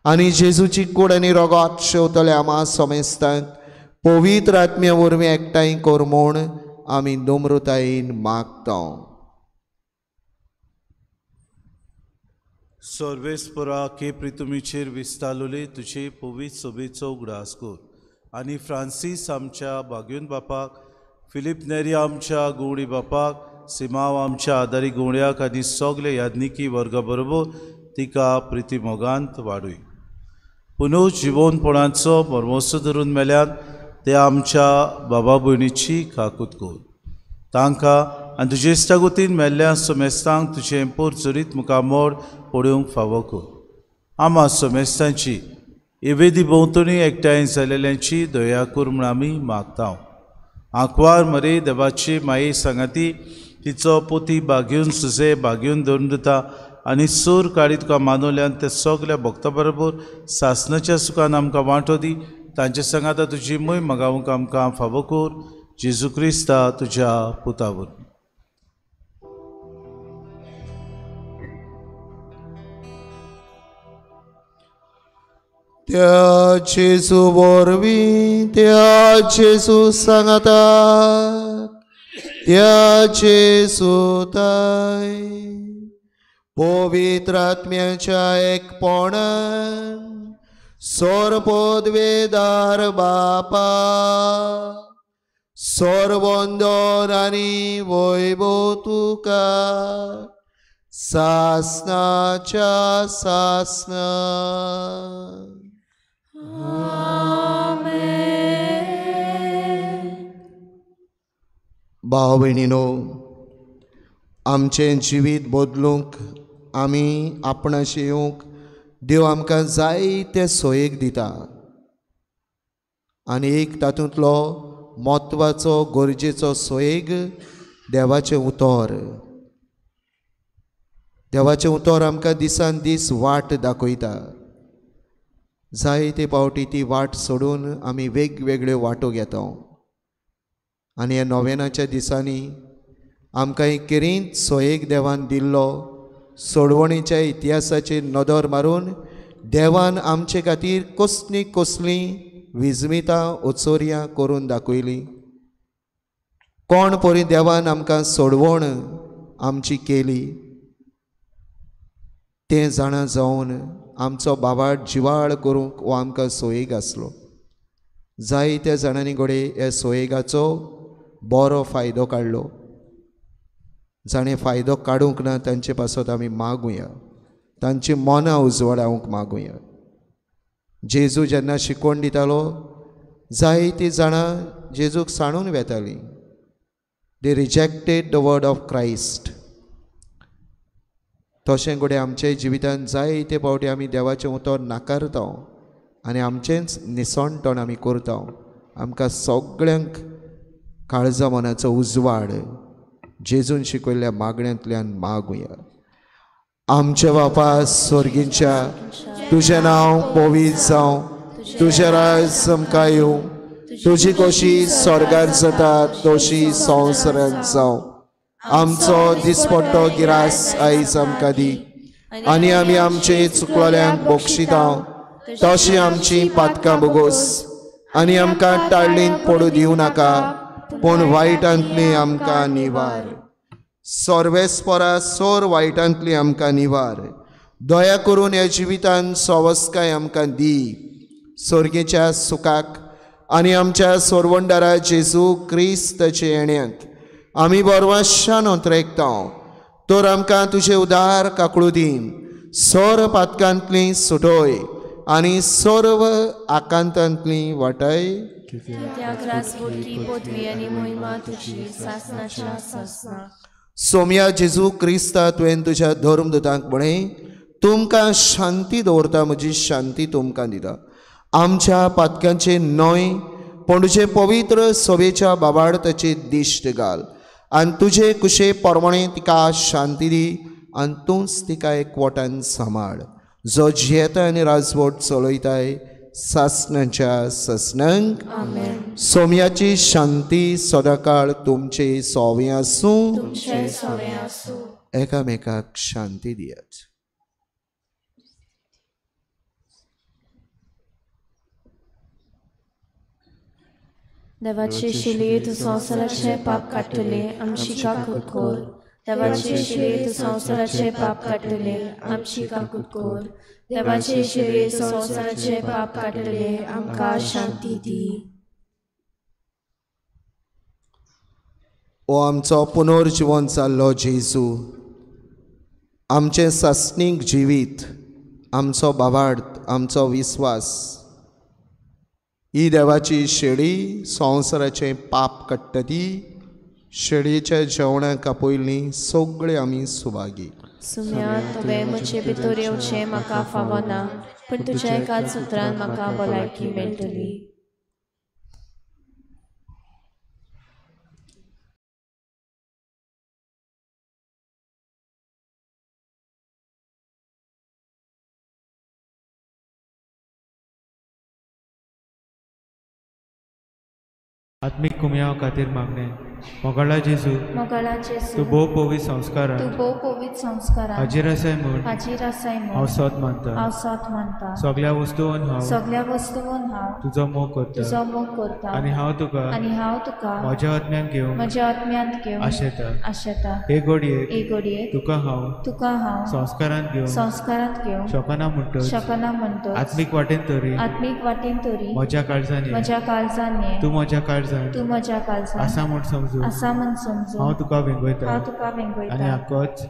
आनी जेजूची कूड आनी रगत शेवतले आमा समेस्तांक पवित्र आत्म्या वरवीं एकठांय कर म्हूण आमी नम्रतायेन मागता. सर्वेस्परा के प्रितुमीचेर विस्तारलोले तुजे पवित्र सोबेचो उगडास कर आनी फ्रांसीस आमच्या बाग्यून बापाक, फिलीप नेरी आमच्या गुवडी बापाक, सिमाव आमच्या आदारी गुवड्याक आनी सगळे याज्ञिकी वर्गा बरोबर तिका प्रिती मोगांत वाडूय. पुनू जिवनपणाचो मर्मोसो धरून मेल्यान ते आमच्या बाबा भयणीची काकूत कर. तांकां आनी तुजे इश्टागतीन मेल्ल्या समेस्तांक तुजें पोरचरीत मुखामोड पळोवंक फावो कर. आमा समेस्तांची एवेदी भोंवतणी एकठांय जाल्ल्यांची दया कर म्हूण आमी मागता. आंकवार मरे देवाची माये सांगाती तिचो पोती बागेवन सुजे बागेवन धरून दिता आनी सूर काडी तुका मानवल्यान ते सगल्या भक्ता बरोबर सासनाच्या सुखान आमकां वांटो दी. तांचे सांगाता तुजी मोय मागावंक आमकां फावो कर. जेजू क्रिस्ता तुज्या पुता वरवीं. त्या जेजू वरवीं, त्या जेजू सांगाता, त्या जेजू ताय पवित्र आत्म्याच्या एकपणान सर्वपदवेदार बापा, सर्वंदन आनी वैभव तुका सासनाच्या सासना. भाव भयणीनो, आमचें जिवीत बदलूंक आमी आपणाशी येवंक देव आमकां जायते सोयेक दिता आनी एक तातूंतलो म्हत्वाचो गरजेचो सोयेग देवाचें उतर. देवाचें उतर आमकां दिसान दीस वाट दाखयता. जायते पावटी ती वाट सोडून आमी वेगवेगळ्यो वाटो घेता आनी ह्या नोवेनाच्या दिसांनी आमकां एक केरींत सोयेक देवान दिल्लो. सोडवणीच्या इतिहासाचेर नदर मारून देवान आमचे खातीर कसली कसली विजमितां ओचोरयां करून दाखयली. कोण परी देवान आमकां सोडवण आमची केली. तें जाणा जावन आमचो बाबाट जिवाळ करूंक हो आमकां सोयेग आसलो. जायत्या जाणांनी घडये ह्या सोयेगाचो बरो फायदो काडलो. जाणें फायदो काडूंक ना तांचे पासत आमी मागुया, तांची मनां उजवाडावंक मागुया. जेजू जेन्ना शिकवण दितालो जायतीं जाणां जेजूक सांडून वेतालीं. They rejected the word of Christ. तशें घडये आमच्या जिवितांत जायते फावटी आमी देवाचें उतर नाकारता आनी आमचेंच निसणटण आमी करता. आमकां सगळ्यांक काळजा मनाचो उजवाड जेजून शिकयल्ल्या मागण्यांतल्यान मागुया. आमच्या बापा स्वर्गींच्या, तुजें नांव पवित्र जावं, तुजें राज आमकां येवं, तुजी कशी स्वर्गार जाता तशी संवसारांत जावं. आमचो दिसपट्टो गिरास आयज आमकां दी आनी आमी आमचे चुकलोल्यांक बक्षिता तशी आमची पातकां बोगोस आनी आमकां टाळणींत पडूं दिवं नाका, पूण वायटांतली आमकां निवार. सर्वेस्परा सोर वायटांतली आमकां निवार. दया करून ह्या जिवितान सवस्काय आमकां दी. स्वर्गेच्या सुखाक आनी आमच्या सोरवंडारा जेजू क्रिस्ताचे येण्याक आमी बरवाशान अंतरेकता. तर आमकां तुजे उदार काकळू दीन, सोर पातकांतली सुटोय आनी सर्व आकांतांतली वाटाय. सोम्या जेजू क्रिस्ता, तुवें तुज्या धर्मदूतांक म्हळें, तुमकां शांती दवरता, म्हजी शांती तुमकां दिता. आमच्या पातकांचे न्हय पूण तुजे पवित्र सभेच्या बाबाडताची दिश्ट घाल आनी तुजे कुशे प्रमाणे तिका शांती दी आनी तूंच तिका एकवटान सांबाळ, जो जियेता आनी राजवट चलयताय सासणाच्या सासणांक. सोम्याची शांती सदांकाळ तुमचे सोवे आसूं. एकामेकाक शांती दियात. देवाची शिली तूं संवसाराचें पाप काडटली, आमची काकूट कर. देवाची शिली तूं संवसाराचें पाप काडटली, आमची काकूट कर. देवाची शिली तूं संवसाराचें पाप काडटली, आमकां शांती दी. ओ आमचो पुनर्जिवन जाल्लो जेजू, आमचें सासणीक जिवीत, आमचो भावार्थ, आमचो विस्वास, ही देवाची शेळी संवसाराचें पाप काडटा ती शेळयेच्या जेवणाक आपयलीं सगळे आमी सुभागी. सुम्या, तुवें म्हजे भितर येवचें म्हाका फावना, पूण तुज्या एकाच सुत्रान म्हाका भलायकी मेळटली. आत्मीक कुमयाव खातीर मागणें. मोगाळा जेजू, तूं भोव पवित्र संस्कारान हाजीर आसाय म्हूण हांव सत मानता. सगळ्या वस्तून हांव तुजो मोग करता आनी हांव तुका म्हज्या आत्म्यान घेवंक आशेता. हे घडयेक तुका हांव संस्कारांत घेवंक शकना म्हणटच आत्मीक वाटेन तरी म्हज्या काळजान ये, तूं म्हज्या काळजान आसा म्हूण समजू हांव तुका वेंगयता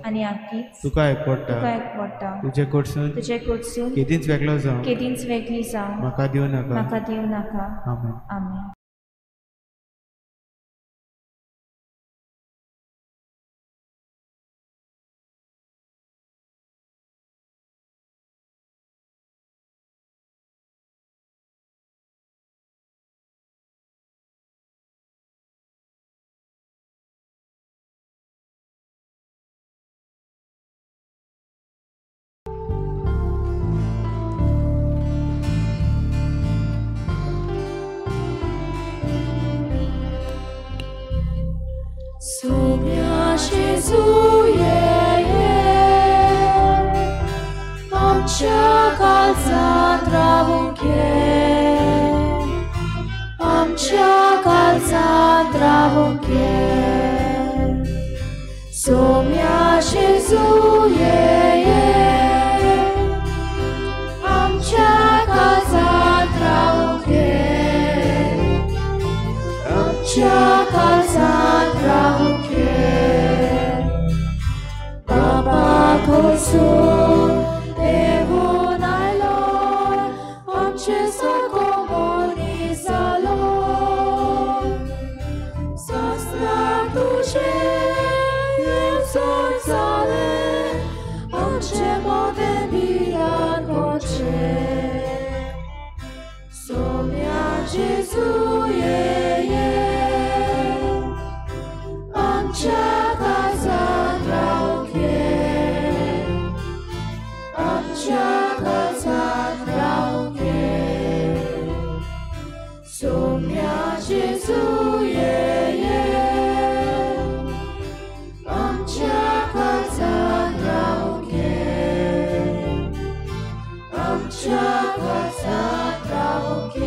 आनी आकीच तुका एकवटा. तुजे कडसून केदींच वेगळो जावं म्हाका दिवं नाका. आमेन. आमेन. Sumia Jezu ye amcha kalzan ravunke, amcha kalzan ravunke. Sumia Jezu ye आमच्या काळजांत रावूंक बाबा कोसून देवून आयलो आमचे सारको मनीस जालो सासणाक तुजें येवजण जालें आमचे मदें भिरांत करचें सोम्या जेजू ये ये आमच्या काळजांत रावूंक आमच्या काळजांत रावूंक सोम्या जेजू ये ये आमच्या काळजांत रावूंक आमच्या काळजांत रावूंक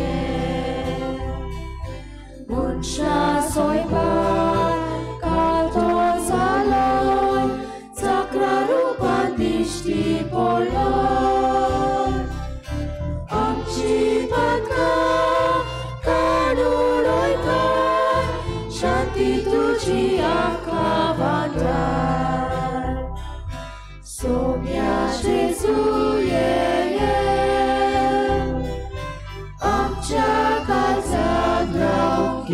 मनशा सोयपाक कातो जालो चाकरा रुपान दिश्टी पडलो आमची पातकां काडून वयता शांती तुजी आमकां वांटाय सोम्या जेजू ये ये आमच्या काळजांत रावूंक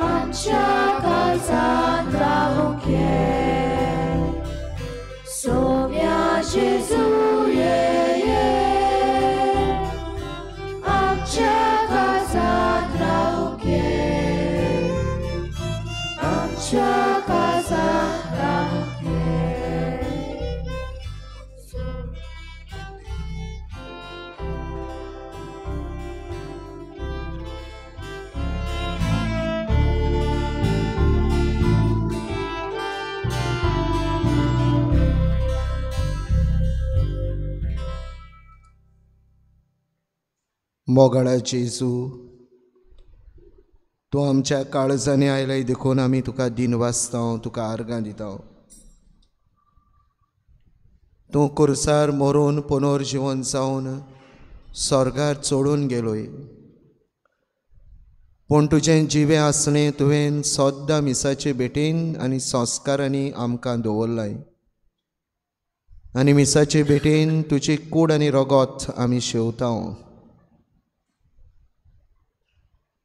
आमच्या काळजांत रावूंक सोम्या जेजू ये ये आमच्या काळजांत रावूंक आमच्या काळजांत रावूंक. मोगाळा जेजू, तूं आमच्या काळजांनी आयलाय देखून आमी तुका दिनवासता, तुका आर्गां दिता. तूं कुर्सार मरून पुनर्जिवन जावन स्वर्गार चडून गेलोय, पूण तुजें जिवें आसलें तुवें सद्दां मिसाचे भेटेन आनी संस्कारांनी आमकां दवरलाय आनी मिसाचे भेटेन तुजी कूड आनी रगत आमी शेवता.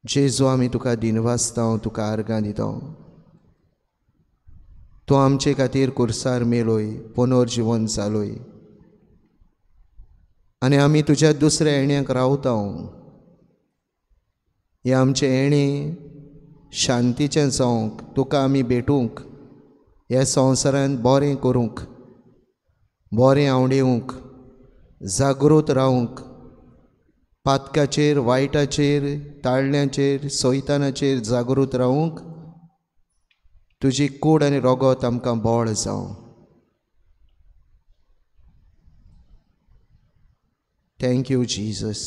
जेजू, आमी तुका दिनवासता, तुका आर्गां दिता. तूं आमचे खातीर कुर्सार मेलोय, पुनर्जिवन जालोय आनी आमी तुज्या दुसऱ्या येण्याक रावता. हें आमचें येणें शांतीचें जावंक, तुका आमी भेटूंक, ह्या संवसारांत बरें करूंक, बरें आंवडेवंक, जागृत रावंक, पातकाचेर, वायटाचेर, ताळण्याचेर, सैतानाचेर जागृत रावूंक तुजी कूड आनी रगत आमकां बळ जावं. Thank you Jesus.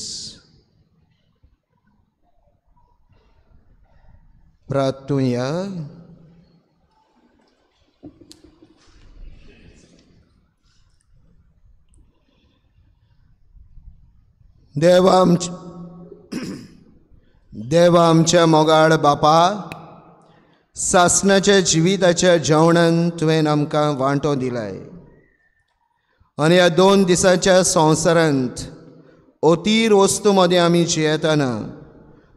प्रार्थुया. देवा आमच्या मोगाळ बापा, सासणाच्या जिविताच्या जेवणान तुवें आमकां वांटो दिलाय आनी ह्या 2 दिसांच्या संवसारांत अतीर वस्तू मदें आमी जियेतना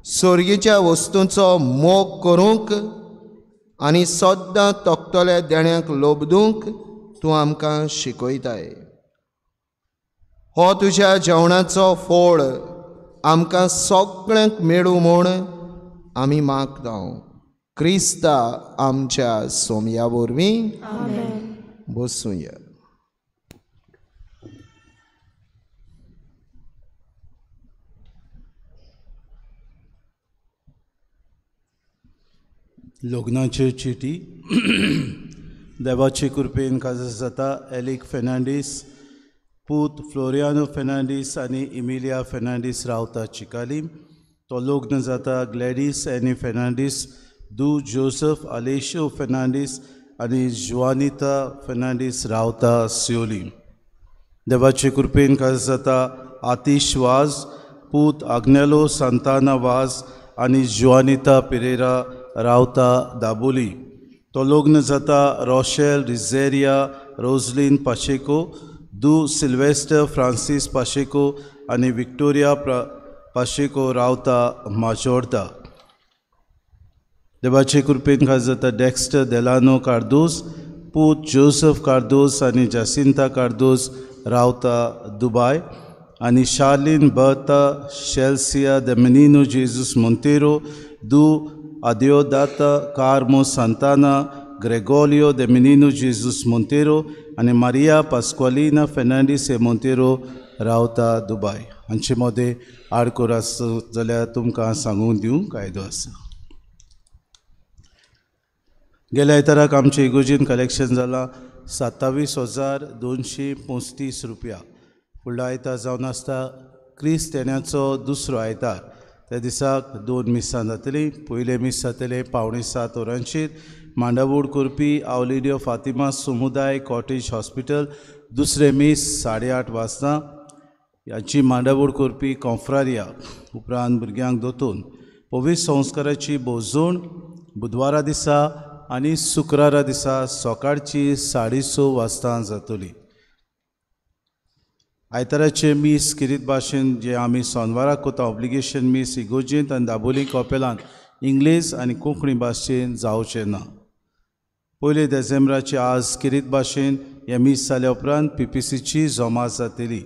सोर्गीच्या वस्तूंचो मोग करूंक आनी सद्दां तोखतल्या देण्याक लोबदूंक तूं आमकां शिकयताय. हो तुज्या जेवणाचो फोळ आमकां सगळ्यांक मेळूं म्हूण आमी मागता. क्रिस्ता आमच्या सोमया वरवीं. बसुया. लग्नाच्यो चिटी. देवाचे कृपेन काजार जाता एलिक फेर्नांडीस, पूत फ्लोरियानो फेर्नांडीस आनी इमिलिया फेर्नांडीस रावता चिकाली. तो लग्न जाता ग्लॅडीस एनी फेर्नांडीस, दू जोसफ आलेशो फेर्नांडीस आनी जुआनिता फेर्नांडीस रावता सियोली. देवाचे कृपेन काजार जाता आतिश वाज, पूत आग्नेलो सांताना वाज आनी जुआनिता पिरेरा रावता दाबोली. तो लग्न जाता रोशेल रिझेरिया रोजलीन पाशेको, दू सिल्वेस्टर फ्रांसीस पाशेको आनी विक्टोरिया पाशेको रावता माजोर्दा. देवाचे कृपेन खास जाता डेक्स्टर देलानो कार्दोस, पूत जोसफ कार्दोस आनी जासिंता कार्दोस रावता दुबाय आनी शार्लीन बर्ता शेल्सिया the Menino Jesus Monteiro, दू आदियोदाता Carmo Santana Gregorio the Menino Jesus Monteiro आनी मारिया पास्क्वालिना फेर्नांडीस हे मोंतेरो रावता दुबाय. हांचे मदें आडकोर आसा जाल्यार तुमकां सांगून दिवंक कायदो आसा. गेल्या आयताराक आमचें इगोर्जीन कलेक्शन जालां 27,235 रुपया. फुडलो आयतार जावन आसता क्रिस्त येण्याचो दुसरो आयतार. त्या दिसाक 2 मिसां जातलीं. पयलें मीस जातलें 6:45 वरांचेर मांडावूड करपी आवलिडियो फातिमा समुदाय कॉटेज हॉस्पिटल. दुसरें मीस 8:30 वाजता हाची मांडावूड करपी कॉन्फ्रारिया. उपरांत भुरग्यांक दोतोन पवित्र संस्काराची भोजवण बुधवारा दिसा आनी शुक्रारा दिसा सकाळची 6:30 वाजता जातली. आयताराचें मीस किरीत भाशेन जें आमी सोनवाराक कोता ऑब्लिगेशन मीस इगोर्जेंत आनी दाबोली कॉपेलांत इंग्लीश आनी कोंकणी भाशेन जावचें ना. 1 डिसेंबराचे आज किरीत भाशेन हें मीस जाल्या उपरांत PPCची जमा जातली.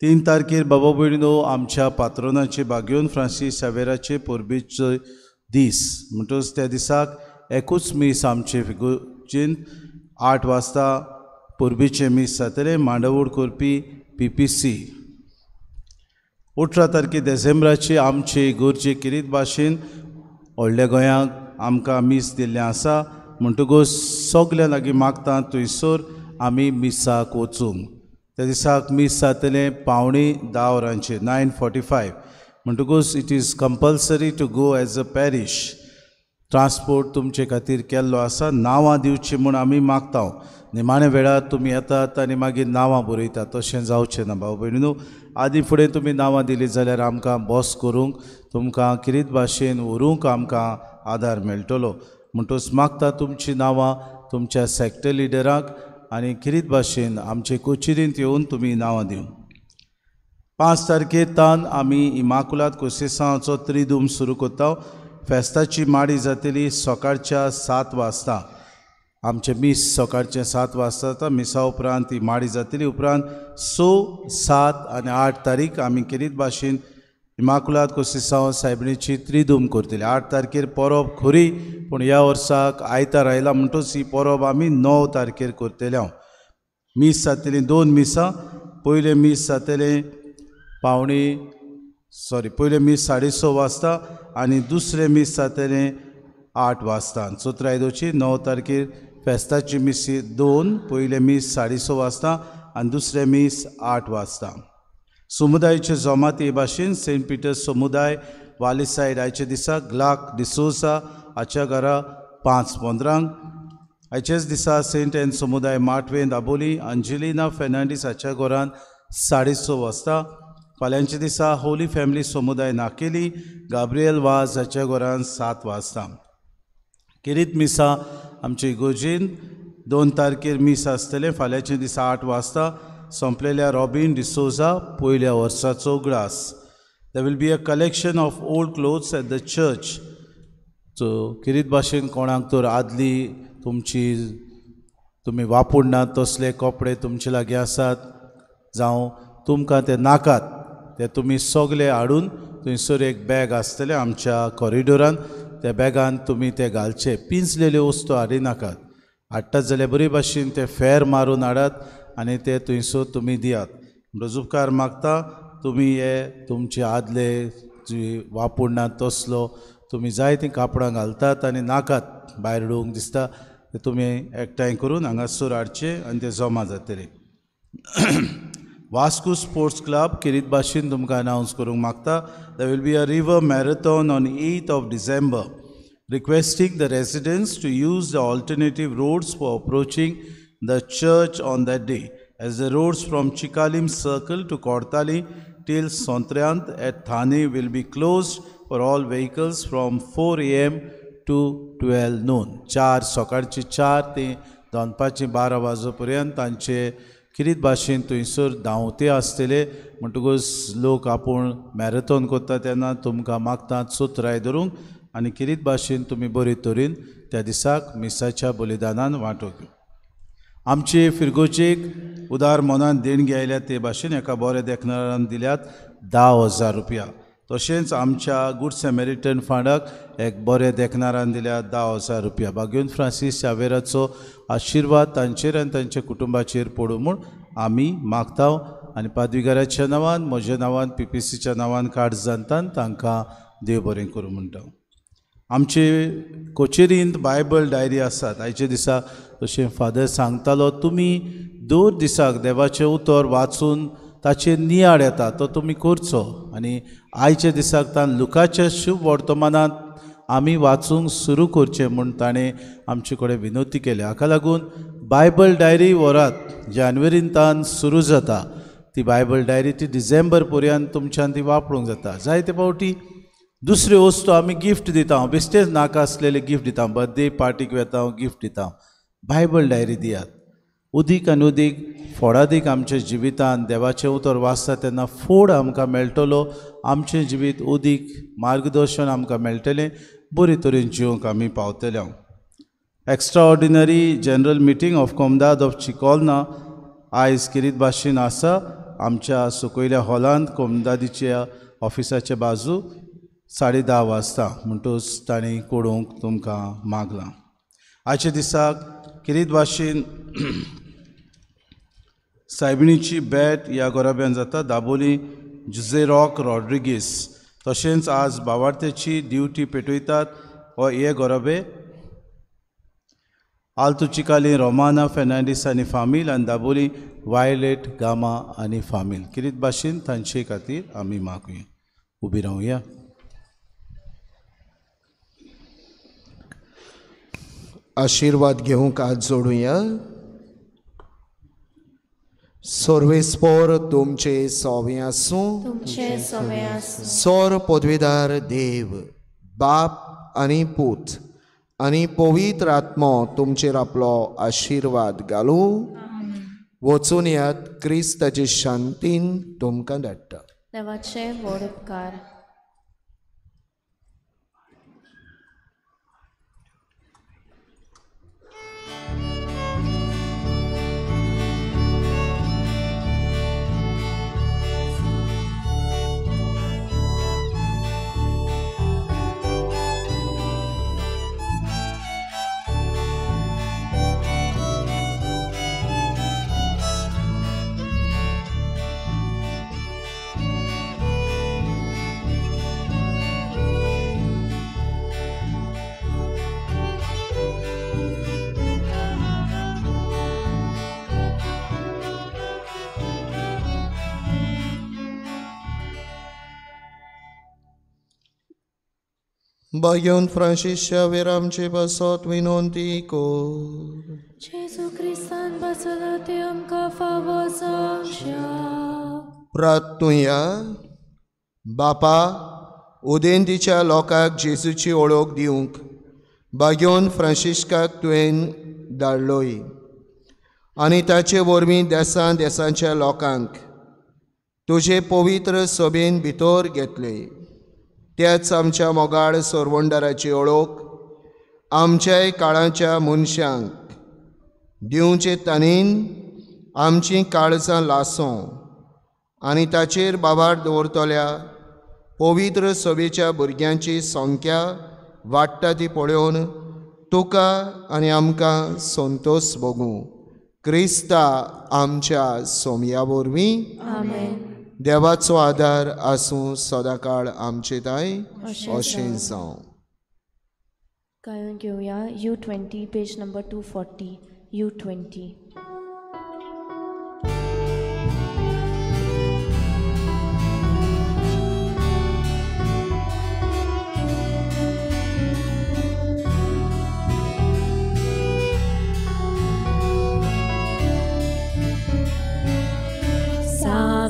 3 तारखेर बाबा भयणीनो आमच्या पात्रोनाचे बागेवन फ्रांसीस शावेराचे परबेचो दीस म्हणटकच त्या दिसाक एकूच मीस आमचे फिगोर्जेंत 8 वाजता परबेचें मीस जातलें. मांडावळ करपी PPC. 18 तारखे डिसेंबराचे आमचे इगोर्जे किरीत भाशेन व्हडल्या गोंयांक आमकां मीस दिल्लें आसा म्हणटकूच सगल्या लागीं मागता थंयसर आमी मिसाक वचूंक. त्या दिसाक मीस जातलें 9:45 वरांचेर 9:45. म्हणटकूच it is compulsory to go as a parish. Transport तुमचे खातीर केल्लो आसा. नांवां दिवचीं म्हूण आमी मागता. निमाण्या वेळार तुमी येतात आनी मागीर नांवां बरयतात, तशें जावचें ना भाव भयणीनो. आदी फुडें तुमी नांवां दिलीं जाल्यार आमकां बस करूंक तुमकां किरीत भाशेन व्हरूंक आमकां आदार मेळटलो. म्हणटकच मागता तुमचीं नांवां तुमच्या सॅक्टर लिडराक आनी किरीत भाशेन आमचे कोचेरींत येवन तुमी नांवां दिवं. 5 तारखेर तान आमी इमाकुलात कोसेसांवाचो त्रिदूम सुरू करता. फेस्ताची माडी जातली सकाळच्या 7 वाजता. आमचें मीस सकाळचें 7 वाजता जाता. मिसा उपरांत ती माडी जातली. उपरांत 6, 7 आनी 8 तारीख आमी किरीत भाशेन इमाकुलात कोसेसांव सायबिणीची त्रिदूम करतली. 8 तारखेर परब खरी पूण ह्या वर्साक आयतार आयला म्हणटकच ही परब आमी 9 तारखेर करतले. हांव मीस जातली 2 मिसां. पयलें मीस जातलें पयलें मीस 6:30 वाजता आनी दुसरें मीस जातलें 8 वाजता. चोत्रायदोची 9 तारखेर फेस्ताची मीस 2, पयलें मीस 6:30 वाजता आनी दुसरें मीस 8 वाजता. समुदायाचे जमात हे भाशेन सेंट पिटर्स समुदाय वाली सायड आयच्या दिसा ग्लाक डिसोजा हाच्या घरा 5:15. आयच्याच दिसा सेंट एन समुदाय माटवे दाबोली अंजेलिना फेर्नांडीस हाच्या घरान 6:30 वाजता. फाल्यांच्या दिसा होली फॅमिली समुदाय नाकेली गाब्रियल वाज हाच्या घरान 7 वाजता. किरीत मिसा आमचे इगोर्जेन 2 तारखेर मीस आसतलें. फाल्यांच्या दिसा 8 वाजता. सोंपलेल्या रॉबीन डिसोजा पयल्या वर्साचो glass. There will be a collection of old clothes at the church. So किरीत भाशेन कोणाक तर आदली तुमची तुमी वापरनात तसले कपडे तुमचे लागीं आसात जावं तुमकां ते नाकात ते तुमी सगले हाडून थंयसर एक बॅग आसतलें आमच्या कॉरिडोरान, त्या बॅगान तुमी ते घालचे. पिंजलेल्यो वस्तू हाडिनाकात. हाडटात जाल्यार बरे भाशेन ते फेर मारून हाडात आनी ते थंयसर तुमी दियात. म्हणटकच उपकार मागता तुमी हे तुमचे आदले जी वापरनात तसलो तुमी जाय तीं कापडां घालतात आनी नाकात भायर उडोवंक दिसता ते तुमी एकठांय करून हांगासर हाडचे आनी ते जमा जातले. वास्को स्पोर्ट्स क्लब किरीत भाशेन तुमकां अनावन्स करूंक मागता. There will be a river marathon on 8th of December, requesting the residents to use the alternative roads for approaching the church on that day, as the roads from Chicalim Circle to Kortali till Sontriant at Thane will be closed for all vehicles from 4 AM to 12 noon. 4 सकाळची 4 ते दनपारची 12 वाजो पर्यंत तांचे किरीत भाशेन थंयसर धांवते आसतले. म्हणटकूच लोक आपूण मॅरेथॉन करता तेन्ना तुमकां मागतात चतुराय धरूंक आनी किरीत भाशेन तुमी बरे तरेन त्या दिसाक मिसाच्या बलिदानान वांटो घेवंक. आमचे फिरगोजेक उदार मनान देणगी आयल्या ते भाशेन एका बऱ्या देखणारान दिल्यात 10,000 रुपया. तशेंच आमच्या गूड सेमेरिटन फंडाक एक बऱ्या देखणारान दिल्या 10,000 रुपया. बागेवन फ्रांसीस शावेराचो आशिर्वाद तांचेर आनी तांच्या कुटुंबाचेर पडूं म्हूण आमी मागता आनी पादविगाराच्या नांवान, म्हज्या नांवान, PPCच्या नांवान काड जाणतान तांकां देव बरें करूं म्हणटा. आमचे कोचेरींत बायबल डायरी आसात. आयच्या दिसा तशें फादर सांगतालो, तुमी दर दिसाक देवाचें उतर वाचून ताचेर नियाळ येता तो तुमी करचो. आनी आयच्या दिसाक तान लुकाच्या शुभ वर्तमानांत आमी वाचूंक सुरू करचें म्हूण ताणें आमचे कडेन विनवती केल्या. हाका लागून बायबल डायरी व्हरात. जानेवारीन तान सुरू जाता ती बायबल डायरी, ती डिसेंबर पर्यंत तुमच्यान ती वापरूंक जाता. जायते फावटी दुसऱ्यो वस्तू आमी गिफ्ट दिता, बेश्टेच नाका आसलेले गिफ्ट दिता, बर्थडे पार्टीक वेता गिफ्ट दिता. बायबल डायरी दियात. उदीक आनी उदीक फोडादीक आमच्या जिवितान देवाचें उतर वाचता तेन्ना फोड आमकां मेळटलो, आमचें जिवीत उदीक मार्गदर्शन आमकां मेळटलें, बरे तरेन जिवंक आमी पावतले. Extraordinary general meeting of Comunidade of Chicolna आयज किरीत भाशेन आसा. आमच्या सकयल्या हॉलांत कोमदादीच्या ऑफिसाच्या बाजू 10:30 वाजता. म्हणटूच तांणी कोडूंक तुमकां मागलां. आयच्या दिसाक किरीत भाशेन सायबिणीची भेट ह्या गोराब्यान जाता. दाबोली जुजे रॉक रॉड्रिगीस. तशेंच आज बावार्थ्याची ड्युटी पेटयतात हो हे गोराबे आल्तू चिकाली रोमाना फेर्नांडीस आनी फामील आनी दाबोली वायलेट गामा आनी फामील. किरीत भाशेन तांचे खातीर आमी मागुया. उबी रावया. आशिर्वाद घेवंक हात जोडुया. सर्वेस्पोर तुमचे सोवे आसूं. सोर पदवीदार देव बाप आनी पूत आनी पवित्र आत्मो तुमचेर आपलो आशिर्वाद घालूं. वचून यात क्रिस्ताचे शांतीन तुमकां धाडटा. देवाचे व्हड उपकार. बागेवन फ्रांसीस शावेर आमचे पासत विनंती कर. जेजू क्रिस्तान बसलो ते आमकां फावो जावच्या. प्रार्थुया. बापा, उदेंतीच्या लोकांक जेजूची ओळख दिवंक बागेवन फ्रांसिस्काक तुवें धाडलोय आनी ताचे वरवीं देसान देसांच्या लोकांक तुजे पवित्र सभेन भितर घेतले. त्याच आमच्या मोगाळ सोरवंडाराची ओळख आमच्याय काळाच्या मनशांक दिवचे ताणेन आमचीं काळजां लासों आनी ताचेर बाबार दवरतल्या पवित्र सभेच्या भुरग्यांची संख्या वाडटा ती पळोवन तुका आनी आमकां संतोश भोगूं. क्रिस्ता आमच्या सोमया वरवीं. देवाचो आदार आसूं सदांकाळ आमचे ताय. अशें जावं. गायन घेवया U20 page number 240. U20.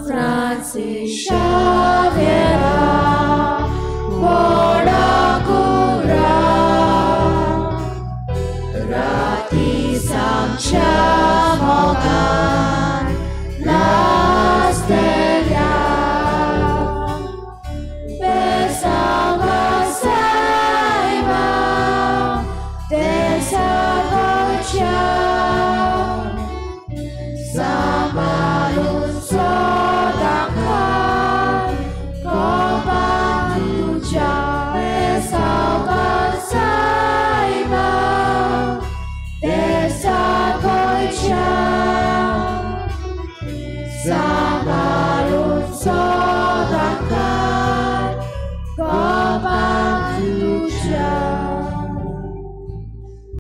Francis Xavier, आमच्या.